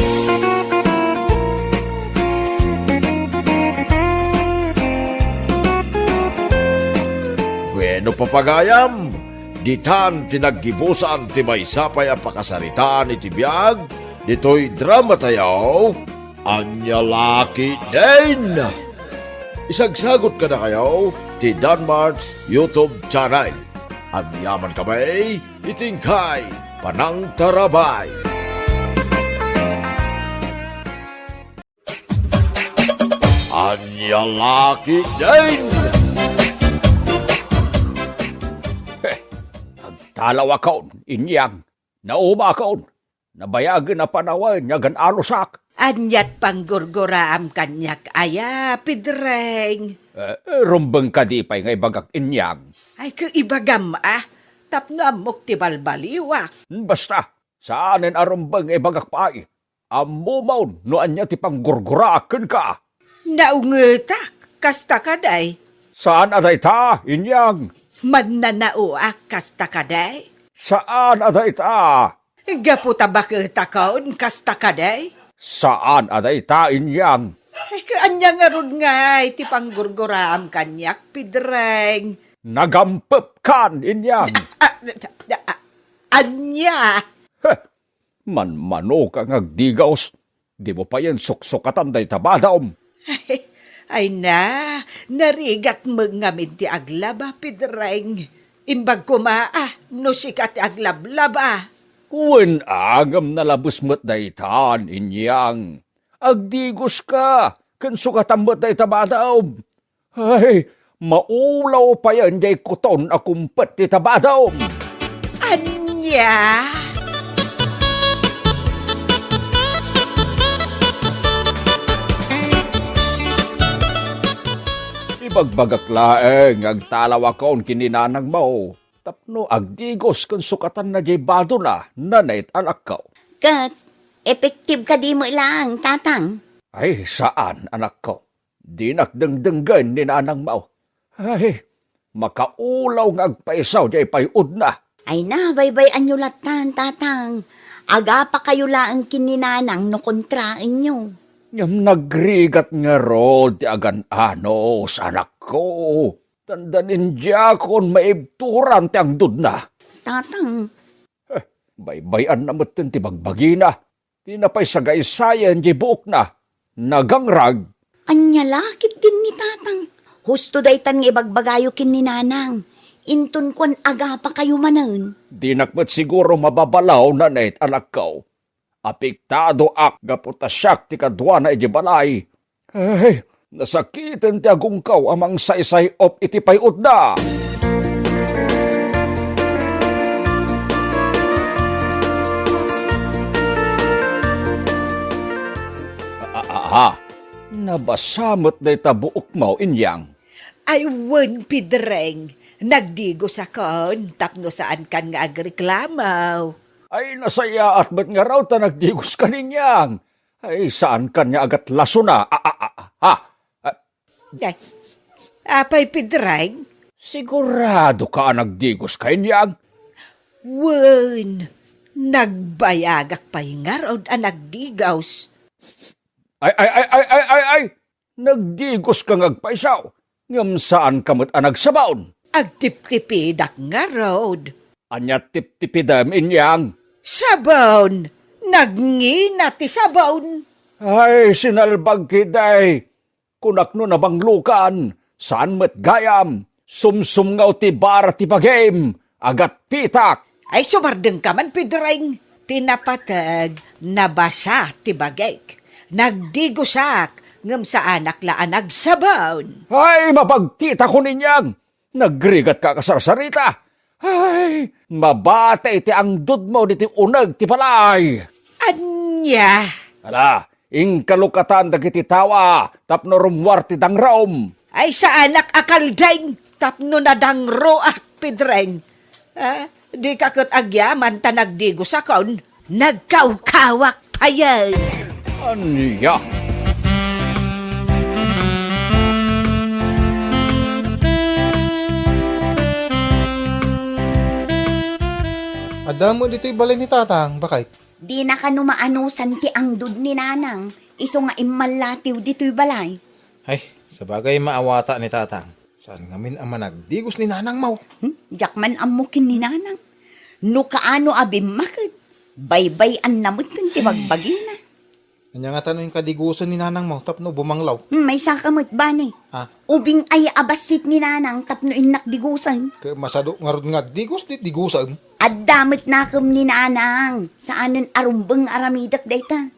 Bueno, papagayam, ditan ti naggibusan ti maysa pay a pakasaritaan iti biag ditoy drama tayo, Ania la ketdin? Isagsagut kadakayo ti Danmart's YouTube channel. Agyaman kami iti inkay panangtarabay. Ania la ketdin? He, agtalawakon, Inyang. Naumakon. Nabayagen a panawen nga agan-anusak. Aniat panggurguraam kaniak aya, Pedreng? Eh, rumbeng kadi pay nga ibagak, Inyang? Ay, ket ibagam a, tapno ammok ti balbaliwak. Basta, saanen a rumbeng nga ibagak pay. Ammomon no ania ti panggurguraak kenka. Naungetak, kasta kadi? Saan a dayta, Inyang. Mannanaoak, kasta kadi? Saan a dayta. Gapu ta baketakon, kasta kadi? Saan a dayta, Inyang. Ay, ket ania ngarud ngay ti panggurguraam kaniak, Pedreng? Nagampepkan, Inyang. Ah, ah, ah, ania? Heh, manmanoka nga agdigaus. Dimo payen suksukatan dayta badaom. Ay na, narigat met ngamin ti aglaba, Pedreng. Imbag koma a no sika ti aglablaba. Wen a, ngem nalabes met daytan, Inyang. Agdigoska, ken sukatan met dayta badaom. Ay, maulaw payen diay kuton a kumpet ti tabadaom. Ania? Ibagbagak laeng nga agtalawakon ken ni nanangmo tapno agdigos ken sukatanna diay badona, nanay anakko. Ket, epektibo kadi met laeng, Tatang? Ay, saan, anakko. Dinak dengdenggen ni nanangmo. Ay, makaulaw nga agpaisaw diay pay-odna. Ay na, baybay-anyo lattan, Tatang. Agapakayo laeng ken ni Nanang no kontraenyo. Ngem nagrigat ngarud ti agan-anos, anakko. Dandanin diakon maibturan ti agdudna. Tatang. Eh, baybay-anna metten ti bagbagina. Ti napaisagaysayen diay buokna, nagangrag. Ania la ketdin ni Tatang? Husto daytan nga ibagbagayo ken ni Nanang. Inton kuan, agapakayo manen. Dinak met siguro mababalaw, nanay anakko. Apektadoak gapu ta siak ti kaduana idiay balay. Ay, nasakiten ti agungkaw a mangsaysay-op iti pay-odna. A-, a-, aha, nabasa met dayta buokmo, Inyang? Ay, wen, Pedreng, nagdigosakon tapno saankan nga agreklamo. Ay, nasayaat met ngarud ta nagdigoskan, Inyang. Ay, saankan nga agatlasona. A, a, a, a, ha? A, Ay, apay, Pedreng? Siguradoka a nagdigoska, Inyang? Wen, nagbayagak pay ngarud a nagdigos. Ay, ay, ay, ay, ay, ay, ay! Nagdigoska nga agpaisaw, ngem saanka met a nagsabaon. Agtiptipidak ngarud. Ania tiptipidem, Inyang? Sabon! Nagngina ti sabon! Ay, sinalbag ketdi! Kunak no nabanglokan, saan met gayam, sumsumngaw ti bara ti bagim, agatpitak! Ay, sumardengka man, Pedreng! Ti napateg, nabasa ti bagik. Nagdigosak, ngem saanak la a nagsabon. Ay, mapagtitakon, Inyang! Nagrigatka a kasarsarita! Ay, mabati ti angdudmo ditoy uneg ti balay. Ania? Ala, inkalukatan dagiti tawa tapno rummuar ti dangrom. Ay, saanak a kaldeng tapno nadangruak, Pedreng. Ah, dika ket agyaman ta nagdigusakon. Nagkawkawak payen. Ania? Adda met ditoy balay ni Tatang, baket? Dina kano maanusan ti angdud ni Nanang, isu nga immallatiw ditoy balay. Ay, sabagay maawata ni Tatang. Saan ngamin a managdigos ni Nanang, maw? Hmm? Diak man ammo ken ni Nanang. No kaano a bimmaket, baybay-anna met ken ti bagbagina. Ania ngata no inkadigosen ni Nanang, maw, tapno bumanglaw? Hmm, maysaka met, Bane. Ah. Ubing aya a bassit ni Nanang tapno innak digosen. Ket masadu ngarud nga agdigos, di digosen. Adda met nakem ni Nanang. Saanen a rumbeng nga aramidek dayta.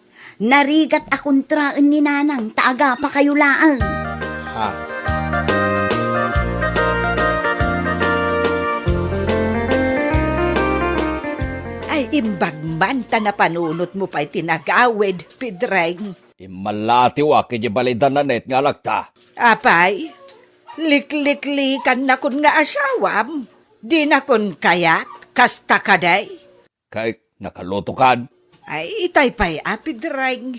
Narigat a kontraen ni Nanang ta agapakayo laeng. Ah. Ay, imbag man ta napanunotmo pay ti nagawid, Pedreng. Immallatiwak idiay balay da Nanet nga alakta. Apay, likliklikannakon nga asawam. Dinakon kayat, kasta kadi? Kay nakalutokan. Ay, itay pay a, Pedreng.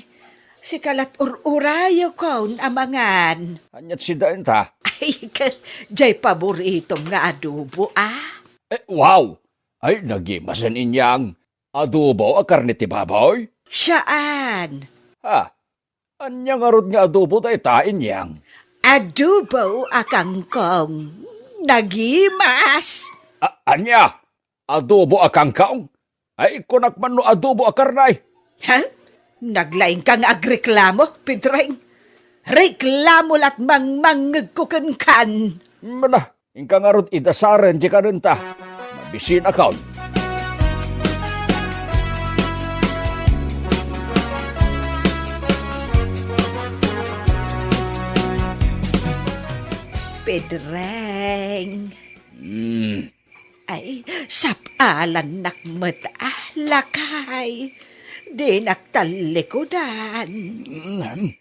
Sika lat ur-urayokon a mangan. Aniat sida enta? Ay, ka-, jay paboritom nga adobo, ah. Eh, wow! Ay, nagimasen inyang. Adobo a karne ti baboy? Saan? Ha? Ania ngarud nga adobo dayta, inyang? Adobo a kangkong. Nagimas. A-, ania? Adobo a kangkong? Ay, kunak man no adobo a karne. Ha? Naglaingka nga agreklamo, Pedreng. Reklamo lat mangmangngegko kenkan. Mala, inka ngarud idasaren ti kanenta. Mabisinakon. Pedreng. Mm. Ay, sap-alannak met, ah, lakay. Dinak tallikudan. Mm.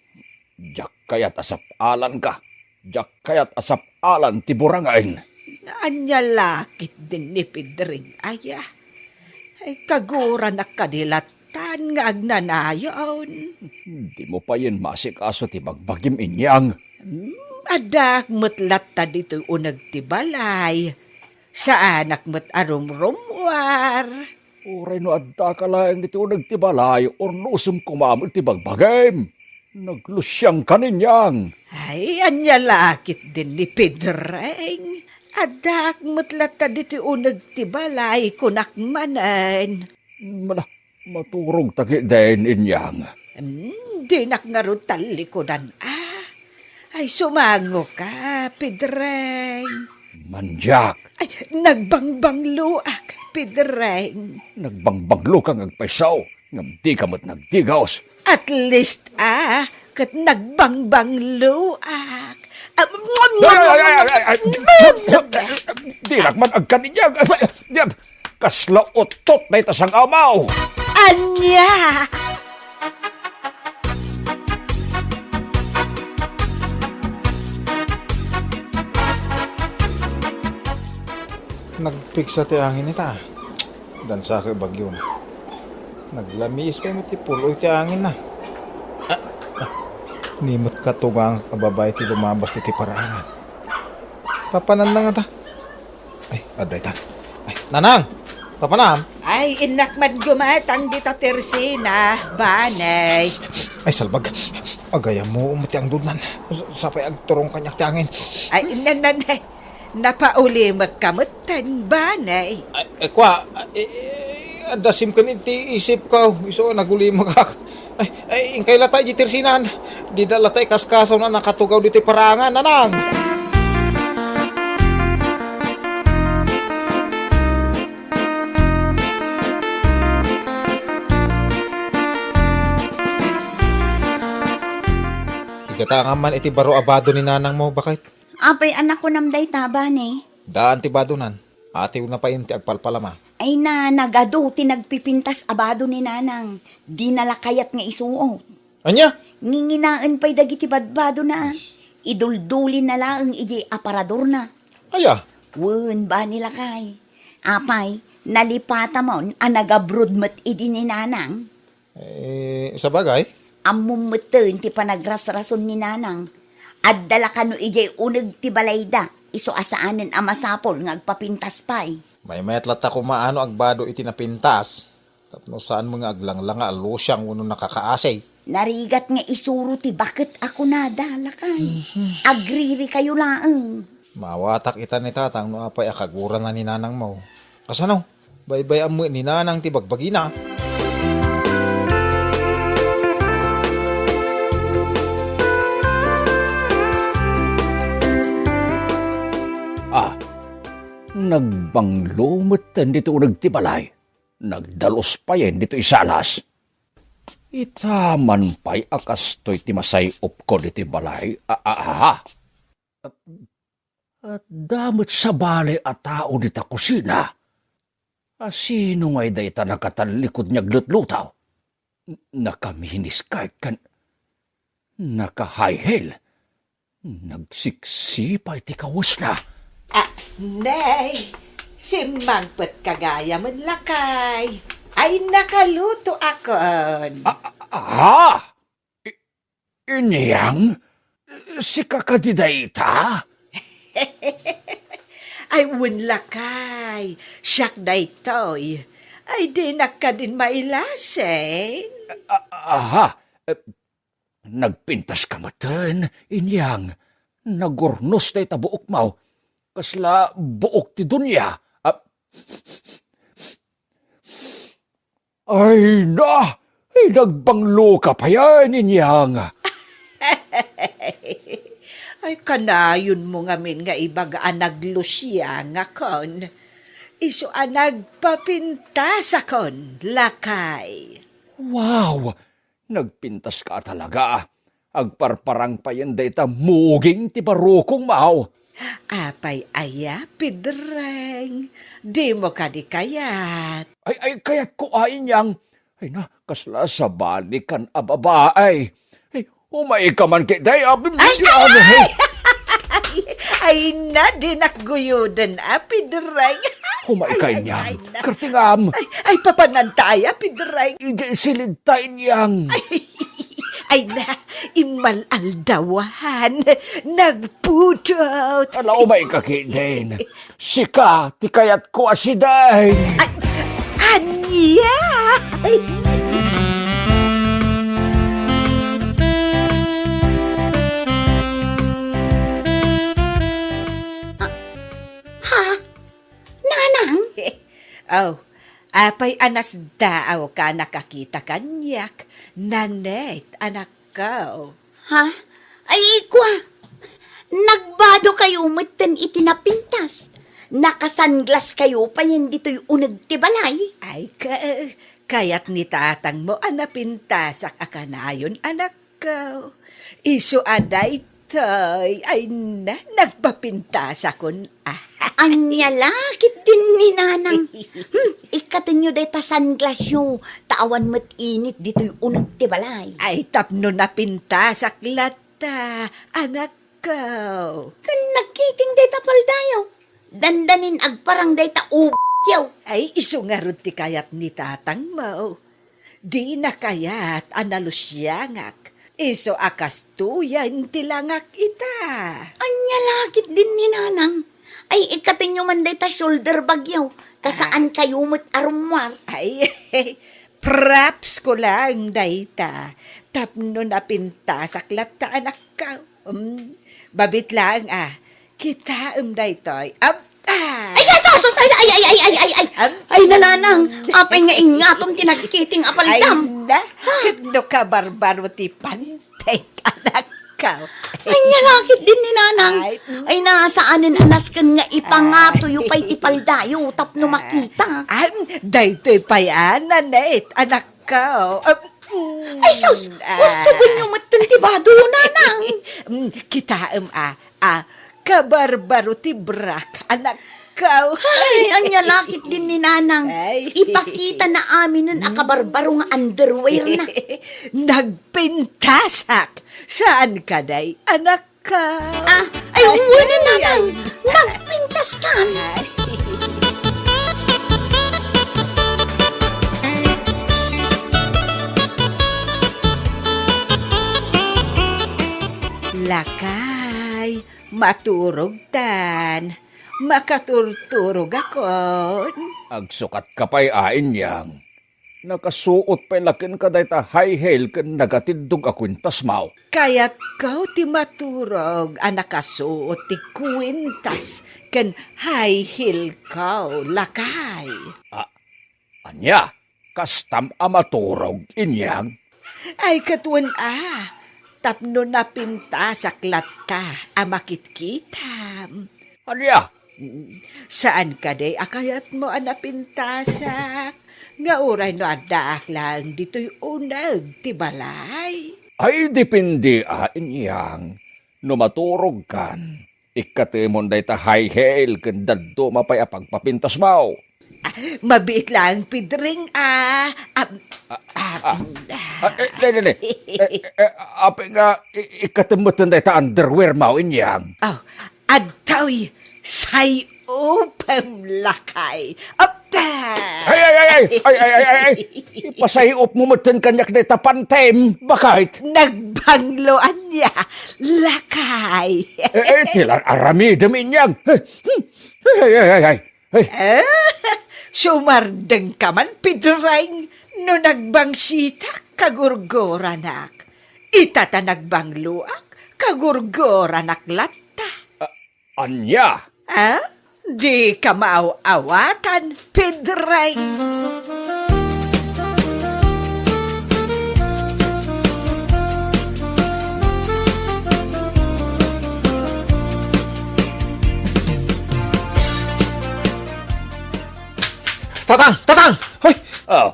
Diak kayat a sap-alanka. Diak kayat a sap-alan ti burangen. Ania la ketdin ni Pedreng aya? Ay, kaguranak kadi lattan nga agnanayon. Dimo payen maasikaso ti bagbagim, inyang. Hmm, addaak met latta ditoy uneg ti balay. Saanak met a rumrummuar. Uray no addaka laeng ditoy uneg ti balay, urnosem koma met ti bagbagim. Naglusiangkan, inyang. Ay, ania la ketdin ni Pedreng? Addaak met latta ditoy uneg ti balay, kunak manen. Mala, maturog ta ketdin, inyang. Hmm, dinak ngarud tallikudan, ah. Ay, sumangoka, Pedreng. Mandiak. Ay, nagbangbangloak, Pedreng. Nagbangbangloka nga agpayso, ngem dika met nagdigos. At least, ah, ket nagbangbangloak. Ah, Ay, ay, ay, ay, ay, ay. Dinak man agkan, inyang. Kasla utot dayta sang-amaw. Ania? Nagpigsa ti angin ita. Dansa ket bagyo na. Naglamiis pay met ti puloy ti angin na. Ah, ah. Ni met katugangak a babai ti lumabas ti, ti paraangan. Papananna ngata. Ay, adda itan. Ay, Nanang! Papanam? Ay, innak man gumatang dita tersina, Banay. Ay, salbag. Agayam mo umati ang dudnan. Sa-, sapay agturong kaniak ti angin. Ay, nan, nan, napaulimekka metten, Banay. Ay, eh, kwa, eh, eh, adda simken iti isipko. Isu a nagulimek ak. Ay, ay, inkay lata iti tersinan. Dida lata ikaskaso na nakatugaw ditoy paraangan, Nanang. Igatangam man iti baro a bado ni nanangmo, baket. Apay a nakunam dayta, Bane? Daan ti badonan. Atiwna pay ti agpalpalama. Ay na, nagadu ti nagpipintas a bado ni Nanang. Dina la kayat nga isuot. Ania? Nginginaen pay dagiti badbadona. Iduldulina laeng idiay aparadorna. Aya? Wen, bani lakay. Apay, nalipatamon a nagabroad met idi ni Nanang? Eh, sabagay. Ammom metten ti panagrasrason ni Nanang. Adda la kano idiay uneg ti balayda, isu a saanen a masapul nga agpapintas pay. Maymayat latta koma no agbado iti napintas, tapno saanmo nga aglanglanga a lusiang wenno nakakaasi. Narigat nga isuro ti baket a kunada, lakay. Mhm. Agririkayo laeng. Maawatak ita ni Tatang no apay a kagurana ni Nanangmo. Kasano? Baybay-am met ni Nanang ti bagbagina. Ah, nagbanglo metten ditoy uneg ti balay. Nagdalus payen ditoy salas. Ita man pay a kastoy ti masay-opko ditoy balay. A, a, a. Adda met sabali a tao dita kusina. A, sino ngay dayta nakatallikod nga aglutlutaw? N-, naka-miniskirt ken naka-high heel. Nagsipsipay ti kawesna. Ah, nay, simmangpetka gayam, lakay. Ay, nakalutoakon. Ah, ah, ah! I-, Inyang? Sika kadi dayta? Ay, wen lakay, siak daytoy. Ay, dinak kadin mailasin. A-, aha, eh, nagpintaska metten, Inyang. Nagurnos dayta buokmo. Kasla buok ti dunia. Ah, Ay na! Ay, nagbangloka payen, Inyang! Ay, kanayonmo ngamin nga ibaga a naglusiangakon. Isu a nagpapintasakon, lakay. Wow! Nagpintaska talaga. Agparparang payen dayta muging ti barukongmo. Apay aya, Pedreng? Dimo kadi kayat? Ay, ay, kayatko a, Inyang. Ay na, kasla sabalikan a babae. Ay, umayka man ketdi, abi, Ay, ay, ano, ay! Ay, ay na, dinak guyoden a, Pedreng. Umayka, Ay, ay, Inyang. Ay, na. Kartingam. Ay, ay, papananta aya, Pedreng. Idiay silidta, Inyang. Ay, Ay na, immal-aldawan, nagpudot. Ala, umayka ketdin. Sika ti kayatko a sideng. Ay, ania? Ah, ha? Nanang? Oh, apay a nasdaawka a nakakita kaniak, Nanette, anakko? Ha? Ay, kua, nagbadokayo metten iti napintas. Naka-sunglasskayo payen ditoy uneg ti balay? Ay, ka-, kayat ni tatangmo a napintasak a kanayon, anakko. Isu a daytoy, ay na, nagpapintasakon a. Ania la ketdin ni Nanang? Hmm, ikkatenyo dayta sunglassyo, ta awan met init ditoy uneg ti balay. Ay, tapno napintasak latta, anakko. Ken nagkiting dayta paldayo. Dandanin agparang dayta ubetyo. Ay, isu ngarud ti kayat ni tatangmo. Dina kayat a nalusiangak, isu a kastoyen ti langak ita. Ania la ketdin ni Nanang? Ay, ikkatenyo man dayta shoulder bagyo, ta Ay. Saankayo met a rummuar. Ay, propsko laeng dayta, tapno napintasak latta, anakko. Um, babit laeng a, kitaem daytoy. Ab-, ah. Ay, sus, sus, sus, ay, ay, ay, ay, ay, ay, ay. Ab- Ay, Nanang, apay nga ingatom ti nagkiting a paldam? Ay, na, Ha? Ket no kabarbaro ti pantek, anakko. Ania la ketdin ni Nanang? Ay, mm. Ay, na, saanen a nasken nga ipangatoyo Ay. Pay ti paldayo tapno Ay. Makita. Ay, daytoy pay a, Nanette, anakko. Ab-, Ay, sus! Ah. Usugenyo metten ti bado, Nanang! Mm, kitaem a, a, kabarbaro ti brak, anakko. anakko. Ay, ania la ketdin ni Nanang. Ay. Ipakitana aminen a kabarbaro nga underwear na. Nagpintasak. Saan kadi, anakko? Ah, ay, wen, Nanang. Nagpintas ka. Ay. Lakay, maturogtan. Makaturturogakon. Agsukatka pay a, Inyang. Nakasuot pay la kenka dayta high heel ken nagatiddog a kwintasmo. Kayatko ti maturog a nakasuot ti kwintas ken high heel ko, lakay. A-, ania? Kastam a maturog, Inyang? Ay, ket wen a, tapno napintasak latta a makitkitam. Ania? Saan kadi a kayatmo a napintasak? Nga uray no addaak laeng ditoy uneg ti balay? Ay, depende a, Inyang. No maturogkan, ikkatemon dayta high heel ken dadduma pay a pagpapintasmo. Ah, mabiit laeng, Pedreng, a. Ah, ah, ah, ah, eh, ne, ne, ne. Eh, eh, eh, apay nga, i-, ikkatem metten dayta underwearmo, Inyang? Oh, adtoy, say-opem, lakay. Opta! Ay, ay, ay, ay! Ay, ay, ay, ay, ay! Ipasay-opmo metten kaniak dayta pantem, baket? Nagbanglo, ania, lakay. Eh, eh, ti la aramidem, Inyang. Ay, ay, ay, ay, ay. Ay. Eh, sumardengka man, Pedreng, no nagbangsitak, kagurguranak. Ita ta nagbangloak, kagurguranak latta. Ah, ania? Ah? Dika maaw-awatan, Pedreng. Tatang! Tatang! Hoy! Oh,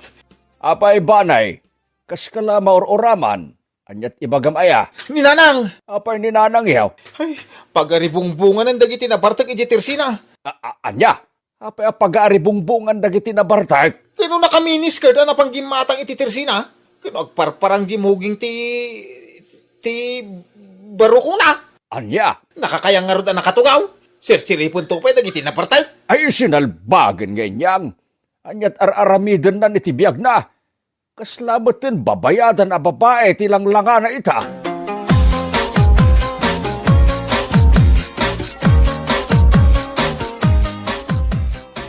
apay, Banay? Kaska la maur-uraman? Ania't ibagam aya? Ni Nanang! Apay ni Nanang, yaw? Ay, pagaribungbunganan dagiti nabartek idiay tersina. A-, a-, ania? Apay a pagaaribungbungan dagiti nabartek? Ken no naka-miniskirt a napanggimatang iti tersina, ken no agparparang di muging ti, ti barukona. Ania? Nakakayang ngarud a nakatugaw. Sirsiripento pay dagiti nabartek. Ay, sinalbagen nga Inyang. Ania't ar-aramidenna iti biagna? Kasla metten babayadan a babai ti langlangana ita.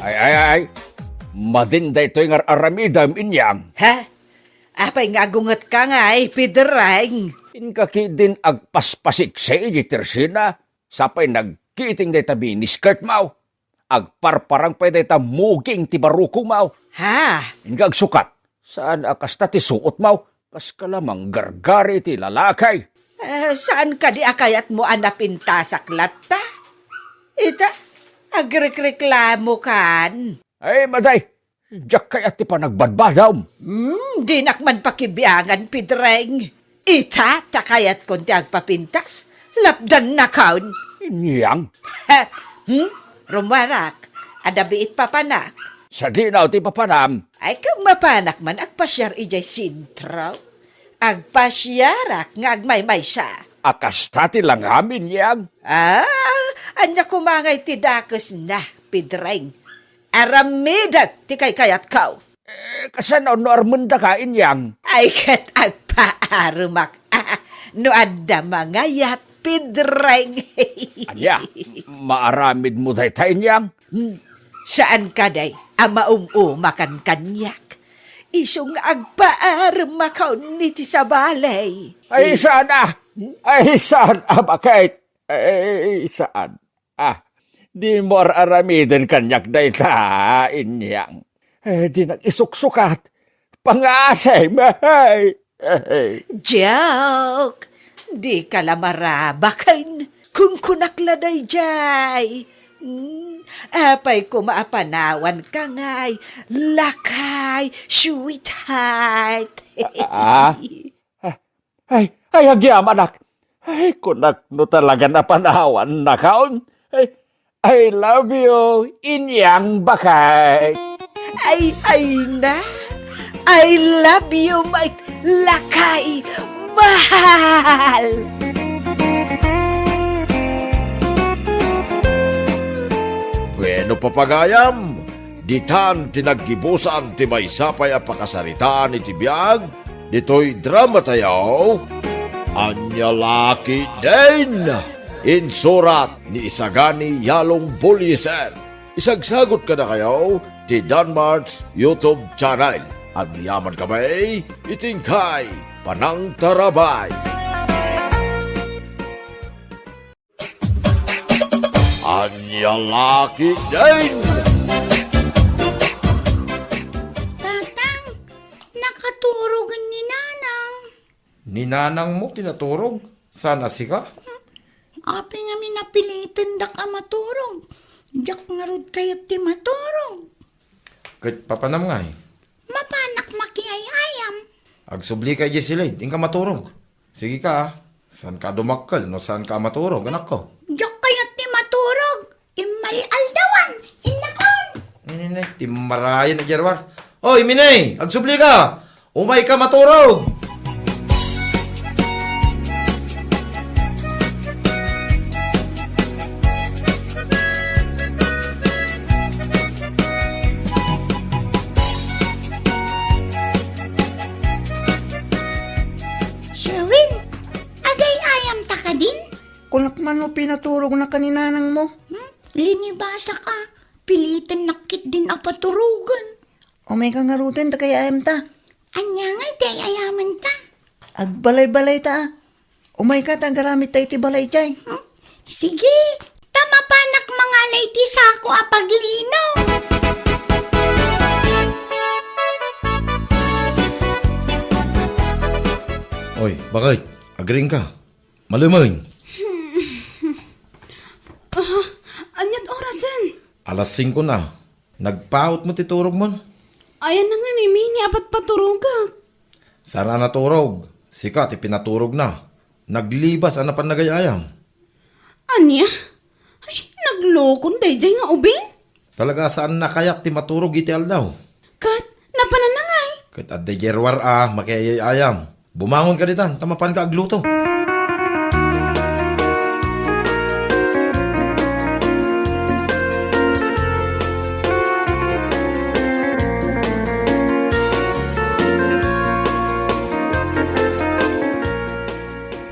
Ay, ay, ay. Madin daytoy nga ar-aramidem, Inyang. Ha? Apay nga agungetka ngay, Pedreng? Inka ketdin agpaspasiksi iti tersina, sa pay nagkiting dayta miniskirtmo. Agparparang pay dayta muging ti barukomo. Ha? Inka agsukat. Saan a kasta ti suotmo? Kaska la manggargari ti lalaki. Eh, saan kadi a kayatmo a napintasak latta? Ita, agrekreklamokan. Ay, maday, diak kayat ti panagbadbadam. Hmm, dinak man pakibiangan, Pedreng. Ita, ta kayatkon ti agpapintas, lapdannakon. Inyang? Hmm? Rummuarak, adda biit papanak. Sadino ti papanam? Ay, ket mapanak man agpasiar idiay sentro. Agpasiarak nga agmaymaysa. A kasta ti langam, Inyang? Ah, ania koma ngay ti dakesna, Pedreng? Aramidek ti kaykayatko. Eh, kasano no armendaka, Inyang? Ay, ket agpaaremak. Ah, no adda mangayat, Pedreng. Ania, maaramidmo dayta, Inyang? Hmm, saan kadi a maum-umakan kaniak? Isu nga agpaaremakon iti sabali. Ay, saan a? Ay, saan a, baket? Ay, saan? Ah, dimo ar-aramiden kaniak dayta, Inyang. Eh, dinak isuksukat. Pangasim, ay, ay. Joke! Dika la marabaken. Kunkunak la daydiay. Hmm, apay koma a panawanka ngay, lakay, sweetheart. Ah, ah? Ah, ay, ay, agyamanak. Ay, kunak no talaga napanawannakon. Ay, I love you, Inyang Bakay. Ay, ay na. I love you, my lakay. Mahal. Bueno, papagayam, ditan ti naggibusan ti maysa pay a pakasaritaan iti biag ditoy drama tayo, Ania La Ketdin. Insurat ni Isagani Yalong Bullieser. Isagsagot kadakayo ti Danmart's YouTube channel. Agyaman kami iti inkay panangtarabay. Ania La Ketdin. Tatang, nakaturogen ni Nanang. Ni Nanangmo ti naturog? Saan a sika? Apay ngamin a napilitendak a maturog? Diak ngarud kayat ti maturog. Ket papanam ngay? Mapanak makiay-ayam. Agsublika idiay silid, inka maturog. Sige ka, ah. Saanka a dumakkel no saanka a maturog, anakko? Diak kayat ti maturog. Immal-aldawan, innakon. Nini, nini, timmarayan a gerwar. Oy, Mini, agsublika. Umayka maturog. Sherwin, agay-ayamta kadin? Kunak man no pinaturognaka ni Nanangmo. Hmm? Linibasak a, pilitennak ketdin a paturogen. Umayka ngaruden ta kay-ayamta. Ania ngay ti ay-ayamenta? Agbalay-balayta a. Umayka ta agaramidta iti balay jay. Hmm? Sige, ta mapanak mangala iti sako a paglino. Oy, bakit? Agriingka? Malumen. Ah, aniat orasen? Alas singko na. Nagpaut mo ti turogmon? Ayan na nga ni Mini a patpaturogak. Saan a naturog? Sika ti pinaturogna. Naglibas a napan nagay-ayam. Ania? Ay, naglokon dayjay nga ubing? Talaga saanna kayat ti maturog iti aldaw. Ket, napanan na ngay? Ket adda gerwar a makiayayam. Bumangon ka ditan, ta mapanka agluto.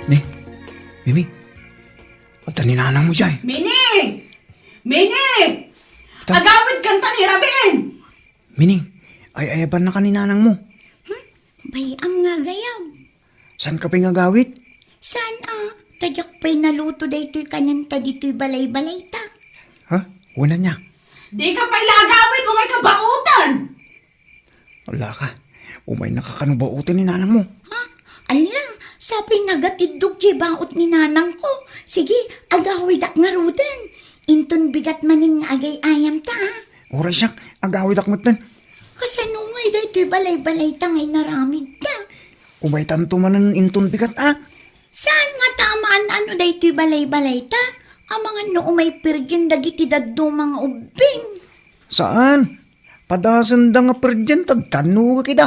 Ni, Mimi, adda ni nanang mo jay. Mini! Mini! Ta- Agawid kanta ni Rabin! Mining, ay-ayaban na ka ni nanang mo. Hmm? Bay-am nga agayab. Saan ka pay nga agawid? Saan a? Ta diak pay naluto daytoy kanenta ditoy balay-balayta. Ha? Wen ania? Di ka pay la agawid, umay ka baoten! Ala ka, umay na ka kano baoten ni nanang mo. Ha? Ala, sapay nagatiddog ti baot ni nanang ko. Sige, agawidak ngaruden. Inton bigat manen nga agay-ayamta, ha? Uray siak, agawidak metten. Kasano ngay daytoy balay-balayta nga inaramidta? Umaytanto manen inton bigat, a? Saan nga ta amaan ano daytoy balay-balayta? Amangan no umay pirgin dagiti dadduma nga ubbing. Saan? Padasenda nga pirgin, tagtannogek ida.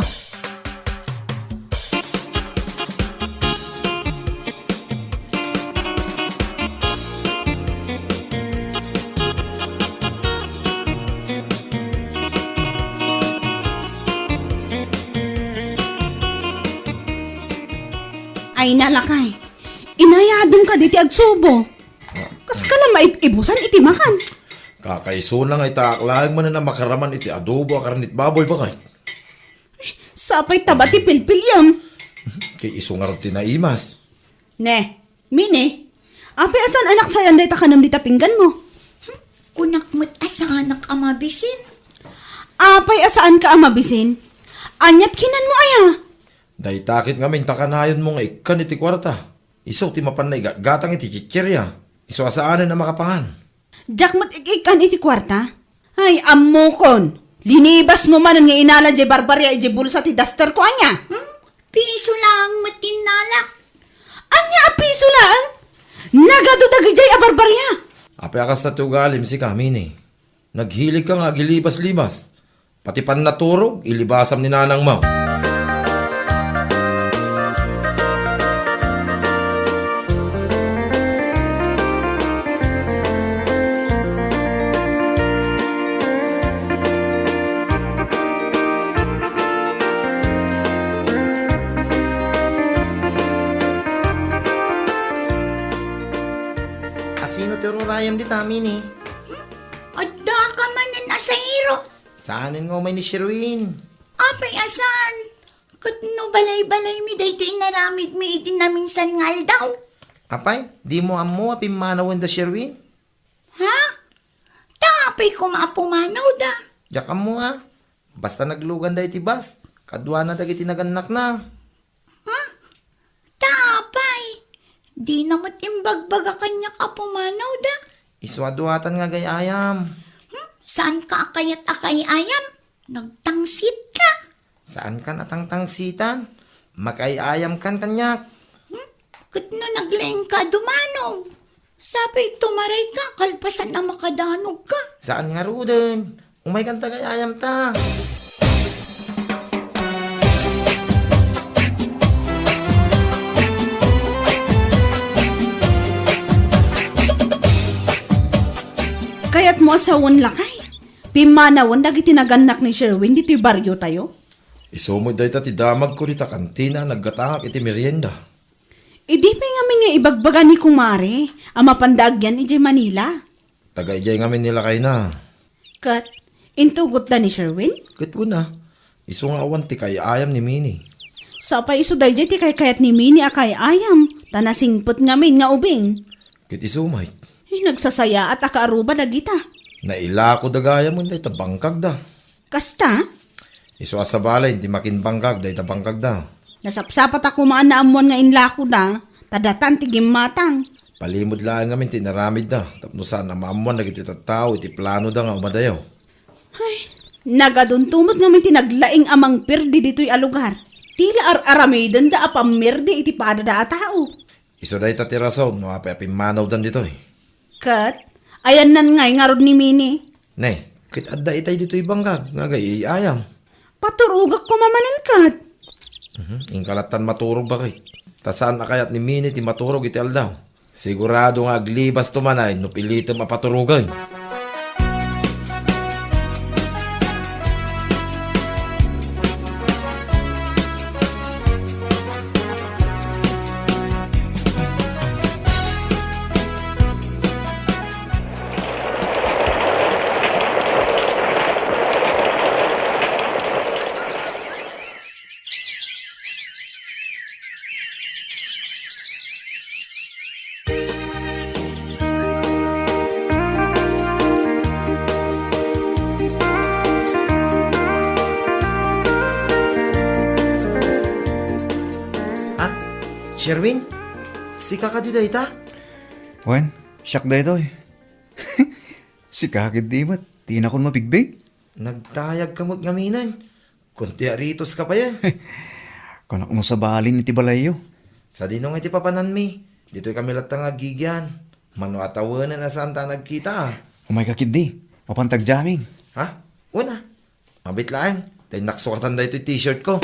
Ay, nalakay. Inayadem ka diti agsubo. Kas ka la maib-ibusan iti makan. Kakaisuna nga ita ak laeng manen a makaraman iti adobo a karnit baboy, bakay. Sapay taba ti pilpiliam. Kay isu ngarud ti naimas. Ne, Mini, apay a saan a naksayan dayta kanem dita pinggan mo? Hmm? Kunak met a saanak a mabisin. Apay a saanka a mabisin? Aniat kinan mo aya? Dayta ket ngamin ta kanayon mo nga ikkan iti kuarta. Isu ti mapanna igatgatang iti kikkiria. Isu a saanen a makapangan. Diak met ik-ikkan iti kuarta? Ay, ammokon! Linibas mo manen nga inala jay barbaria ijay bulsa ti daster ko, ania? Hmm? Piso laeng met ti innalak. Ania a piso laeng? Nagadu dagidiay a barbaria! A Apay a kasta ti ugalim sika, Mini? Naghilig ka nga agilibas-libas. Pati pannaturog, ilibasam ni nanang mo. Asino ti ururayam dita, Mini? Hmm? Adda ka manen a sairo? Saanen nga umay ni Sherwin? Apay a saan? Ket no balay-balaymi daytoy inaramidmi iti naminsan nga aldaw. Apay, dimo ammo a pimmanawen da Sherwin? Ha? Ta apay koma a pumanawda? Diak ammo a. Basta nagluganda iti bus, kaduana dagiti nagannakna. Ha? Ta apay? Dina met imbagbaga kaniak a pumanawda? Isu a duatan nga agay-ayam. Hmm? Saanka a kayat a kay-ayam? Nagtangsit ka? Saankan a tangtangsitan? Makay-ayamkan kaniak. Hmm? Ket no naglaing ka a dumanog? Sapay tumaray ka, kalpasan a makadanog ka. Saan ngaruden? Umay kan ta kay ayam ta. Kayatmo a sawen, lakay? Pimmanawen dagiti nagannak ni Sherwin ditoy bariotayo? Isu met dayta ti damagko dita kantina a naggatangak iti merienda. Idi pay ngamin nga ibagbaga ni kumare a mapanda agyan idiay Manila? Taga idiay ngamin ni lakayna. Ket intugotda ni Sherwin? Ket wen a, isu nga awan ti kay-ayam ni Mini. Sapay isu daydiay ti kaykayat ni Mini a kay-ayam, ta nasingpet ngamin nga ubing. Ket isu met. Ay, nagsasayaat a kaaruba dagita. Nailako da gayam dayta bangkagda. Kasta? Isu a sabali, di makinbangkag dayta bangkagda. Nasapsapat a koma a naammuan nga inlakoda, ta datan ti gimmatang. Palimod laeng ngamin ti inaramidda, tapno saan a maammuan dagiti tattao iti planoda nga umadayo. Ay, nagadunto met ngamin ti naglaing a mangperdi ditoy a lugar. Ti la ar-aramidenda a pammerdi iti padada a tao. Isu dayta ti rason no apay a pimmanawdan ditoy. Ket, ayannan ngay ngarud ni Mini. Ne, ket adda itay ditoy bangkag nga agay-ayam. Paturogak koma manen ket. Mhm, inka lattan maturog baket. Ta saan a kayat ni Mini ti maturog iti aldaw. Sigurado nga aglibasto manen no pilitem a paturogen. Ah, Sherwin? Sika kadi dayta? Wen, siak daytoy. Sika ketdi met, dinakon mabigbig? Nagtayagka met ngaminen. Kunti a ritos ka pay, eh. Kunak no sabalin iti balayyo. Sadino nga iti papananmi? Ditoy kami latta nga agigian. Mano a tawenen a saan ta nagkita, ah. Umayka ketdi. Mapanta agjamming. Ha? Wen a. Mabit laeng. Ta innak sukatan daytoy t-shirt ko.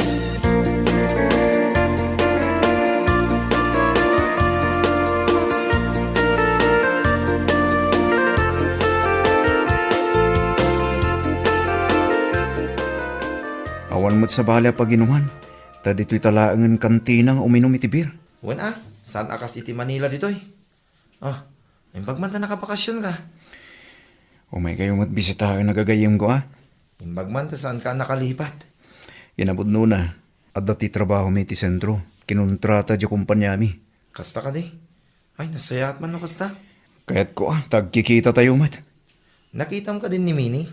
Awan met sabali a paginuman, ta ditoy ta laengen kantina nga uminum iti beer. Wen a, saan a kas iti Manila ditoy? Ah, imbag man ta nakabakasyon ka. Umay kayo met bisitaen a gagayyemko, ah. Imbag man ta saan ka nakalipat. Kinapudnona, adda ti trabahomi iti sentro. Kinontrata diay kompaniami. Kasta kadi? Ay, nasayaat man no kasta. Kayatko, ah, ta agkikita tayo met. Nakitam kadin ni Mini?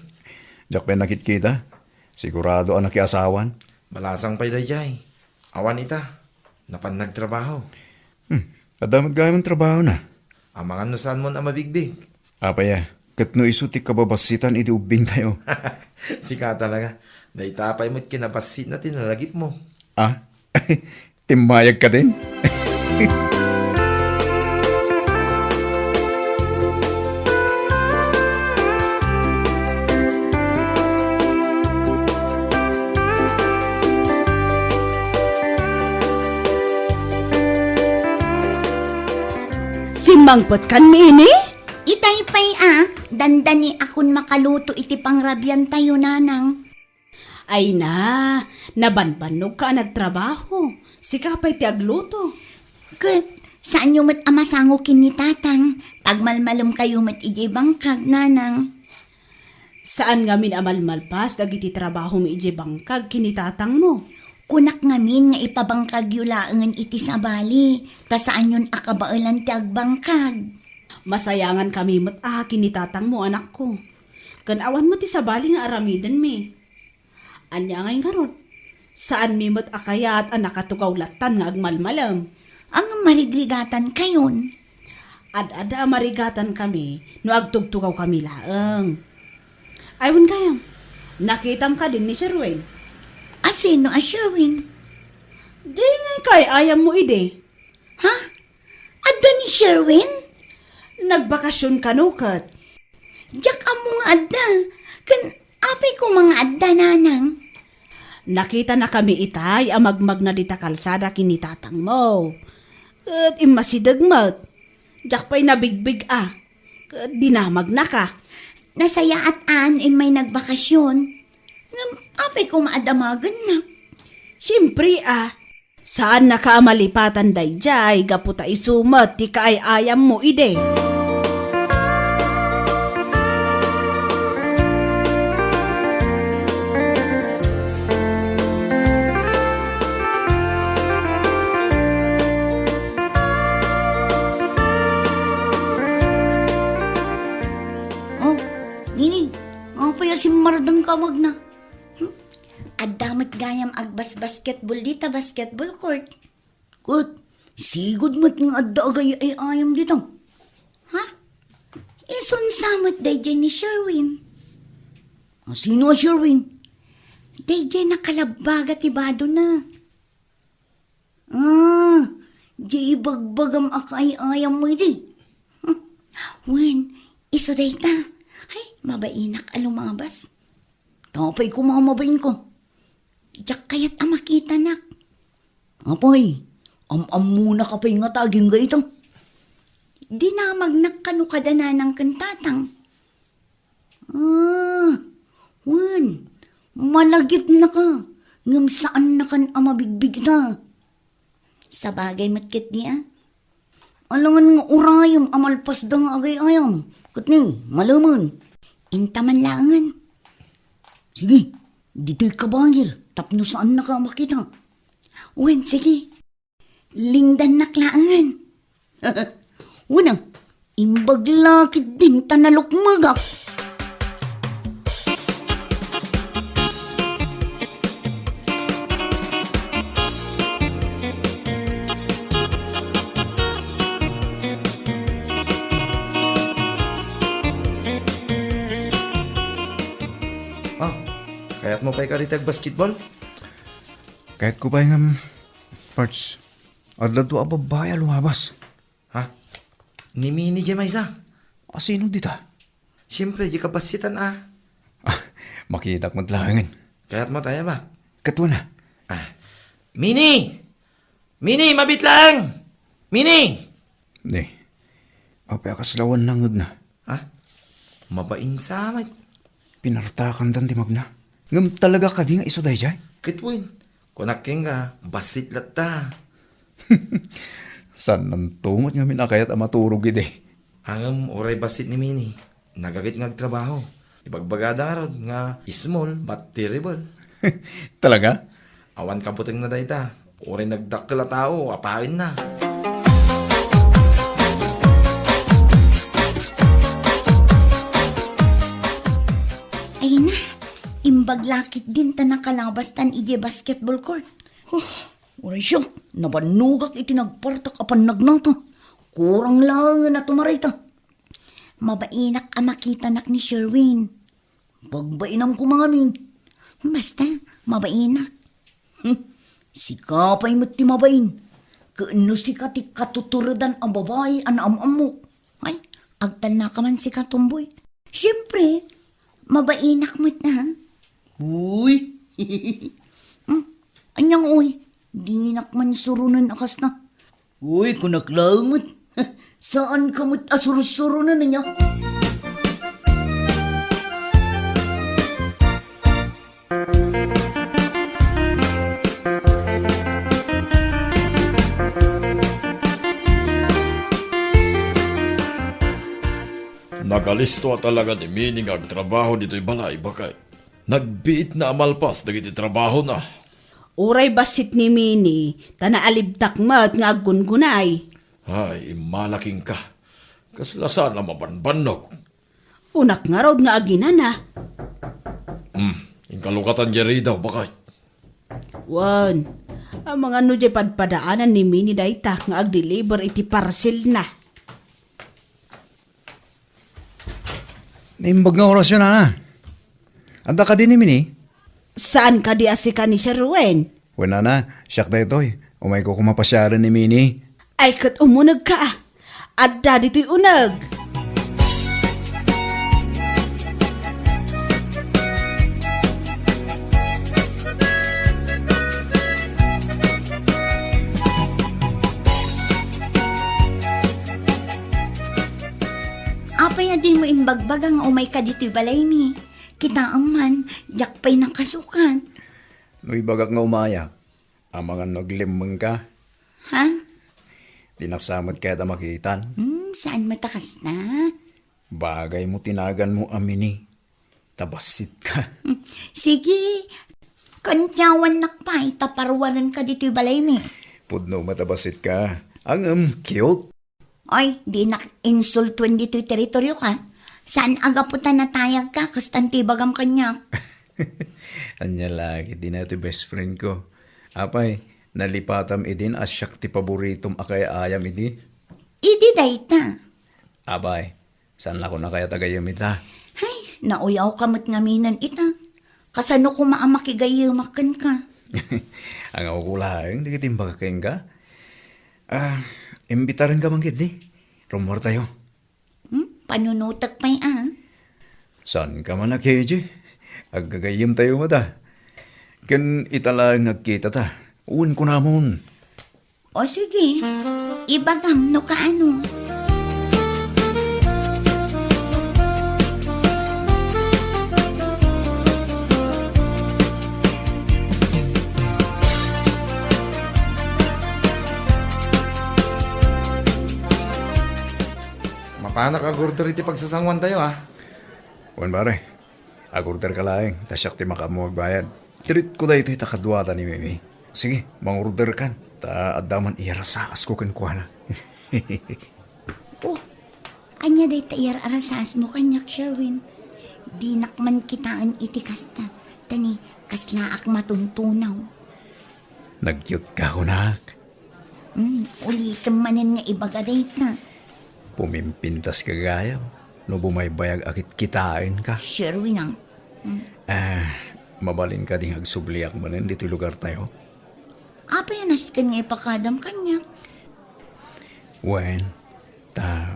Diak pay nakitkita. Sigurado a nakiasawan. Malasang pay daydiay. Awan ita. Napan nagtrabaho. Hmm. Adda met gayam trabahona. Amangan no saanmon a mabigbig. Apay a, ket no isu ti kababassitan idi ubbingtayo. Sika talaga. Dayta pay met kinabassitna ti nalagipmo. Ah? Timmayag ka din? Simmangpetkanmi ini? Itay pay a, dandani a kun makaluto iti pangrabiantayo, nanang. Ay na, nabanbannogka a nagtrabaho. Sika pay ti agluto. Ket, saanyo met a masango ken ni tatang. Pagmalmalemkayo met idiay bangkag, nanang. Saan ngamin a malmalpas dagiti trabahomi idiay bangkag ken ni tatangmo. Kunak ngamin nga ipabangkagyo laengen iti sabali, ta saanyon a kabaelan ti agbangkag. Masayangan kami met a ken ni tatangmo, anakko. Ken awan met ti sabali nga aramidenmi. Ania ngay ngarud? Saanmi met a kayat a nakatugaw lattan nga agmalmalem. Ang marigrigatankayon. Ad-adda a marigatan kami no agtugtugaw kami laeng. Ay, wen gayam, nakitam kadin ni Sherwin? A sino a Sherwin? Di ngay kay-ayammo idi. Ha? Adda ni Sherwin? Nagbakasyon kano ket? Diak ammo nga adda. Ken apay koma nga adda, nanang? Nakitanakami itay a magmagna dita kalsada ken ni tatangmo. Ket immasideg met. Diak pay nabigbig a. Ket dinamagnaka. Nasayaat a no immay nagbakasyon. Ngem apay koma a damagennak? Siempre a. Saannaka a malipatan daydiay gapu ta isu met ti kaay-ayammo idi. Oh, Nini, apay a simmardengka a magna? Hmm? Adda met gayam agbasbasketball dita basketball court. Ket, sigud met nga adda agay-ayam dita. Ha? Isunsa met daydiay ni Sherwin. A, sino a Sherwin? Daydiay nakalabbaga ti badona. Ah, di ibagbagam a kaay-ayammo idi. Wen, isu dayta. Ay, mabainak a lumabas. Apay koma a mabainka? Diak kayat a makitanak. Apay, am-ammonaka pay ngata agingga ita? Dinamagnak kano kada nanang ken tatang. Ah, wen, malagipnaka, ngem saannakan a mabigbig ita. Sabagay met ketdi a. Alangan nga urayem a malpasda nga agay-ayam. Ket ni, malemen. Inta man laengen. Sige, ditoy kabayir tapno saannaka a makita. Wen, sige. Lingdannak laengen. Wen a, imbag la ketdin ta nalukmegak. Ah, kayatmo pay kadi ti agbasketball? Kayatko pay ngem, Pards, adda dua a babbai a lumabas. Ha? Ni Mini diay maysa? A, sino dita? Siempre, diay kabassitan a. Ah, makitak met laengen. Kayatmo ti ayabak? Ket wen a. Ah. Mini! Mini, mabiit laeng! Mini! Ni, apay a kasla awan nangngegna? Ha? Mabain sa met. Pinartakandan ti magna. Ngem talaga kadi nga isu daydiay? Ket wen, kunak kenka, bassit latta. Saannanto met ngamin a kayat a maturog idi. Ngem uray bassit ni Mini, nagagayat nga agtrabaho. Ibagbagada ngarud nga small but terrible. Talaga? Awan kabutengna dayta. Uray nagdakkel a tao, apayenna. Ay na, imbag la ketdin ta nakalabastan idiay basketball court. Huh, uray siak, nabannogak iti nagpartak a pannagnata. Kurang laengen a tumarayta. Mabainak a makitanak ni Sherwin. Pagbainam koma ngamin. Basta, mabainak. Hmm, sika pay met ti mabain. Ket no sika ti katuturedan a babai a naam-ammok. Ay, agtalnaka man sika, tomboy. Siempre, mabainak met, ha? Uy! Hmm, aniang uy? Dinak man suronen a kasta. Uy, kunak laeng met. Saan ka met a sursuronen, ania? Nagalisto a talaga ni Mini nga agtrabaho ditoy balay, baket nagbiitna a malpas dagiti trabahona. Uray bassit ni Mini, ta naalibtak met nga aggungunay. Ay, immala kenka. Kasla saan a mabanbannog. Kunak ngarud nga aginana. Hmm, inka lukatan diay ridaw, baket. Wen, amangan no diay padpadaanan ni Mini dayta nga agdeliver iti parcelna. Naimbag nga orasyo, nana. Adda kadi ni Mini? Saan kadi a sika ni Sherwin? Wen, nana, siak daytoy. Umayko koma pasiaren ni Mini. Ay, ket umunegka. Adda ditoy uneg. Apay a dimo imbagbaga nga umayka ditoy balaymi? Kitaem man, diak pay nakasukat. No ibagak nga umayak, amangan no aglemmengka. Ha? Dinak sa met kayat a makitan. Hmm, saan met a kasta? Bagaymo ti naganmo a Mini. Ta bassitka. Hmm, sige. Kantiawannak pay ta paruarenka ditoy balaymi. Pudno met a bassitka. Ngem cute. Oy, dinak insultuen ditoy teritorioka. Saan a gapu ta natayagka, kastan ti ibagam kaniak. Ania la ketdin daytoy best friend ko. Apay, nalipatam idin a siak ti paboritom a kay-ayam idi? Idi dayta. Apay, saan la koma kayat a gayyem ita? Ay, nauyawka met ngaminen ita. Kasano koma a makigayyemak kenka? Ania ko laeng dagiti imbagak kenka? Ah, imbitarenka man ketdi. Rummuartayo. Hmm? Panunotek pay a. Saanka man a, K J? Aggagayyemtayo met a. Ken ita laeng nga agkitata. Wen kunamon. O sige, ibagam no kaano. Mapanak ag-order iti pagsasanguantayo, a. Wen, pare. Ag-orderka laeng, ta siak ti makaammo agbayad. Treatko daytoy ta kaduada ni Mimi. Sige, mangorderkan, ta adda man iyarasasko kenkuana. Oh, ania dayta iyar-arasasmo kaniak, Sherwin? Dinak man kitaen iti kasta, ta ni kaslaak matuntunaw. Nag-cute ka kunak. Hmm, ulitem manen nga ibaga dayta. Pumimpintas ka gayam no bumaybayag a kitkitaenka. Sherwin a. Hmm. Ah, mabalin kadi nga agsubliak manen ditoy lugartayo? Apay a nasken nga ipakadam kaniak? Wen, ta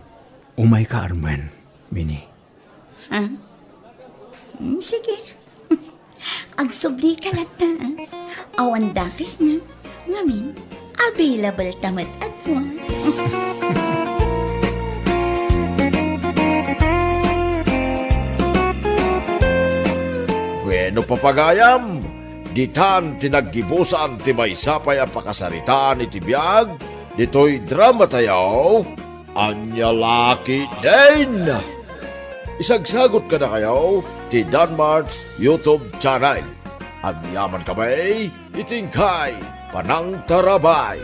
umayka armen, Mini. Ha? Mm, sige. Agsublika latta, a. Awan dakesna. Ngamin, available ta met a dua. Bueno, papagayam, ditan ti naggibusan ti maysa pay a pakasaritaan iti biag ditoy dramatayo. Ania la ketdin? Isagsagot kadakayo ti Danmart's YouTube channel. Agyaman kami iti inkay panangtarabay.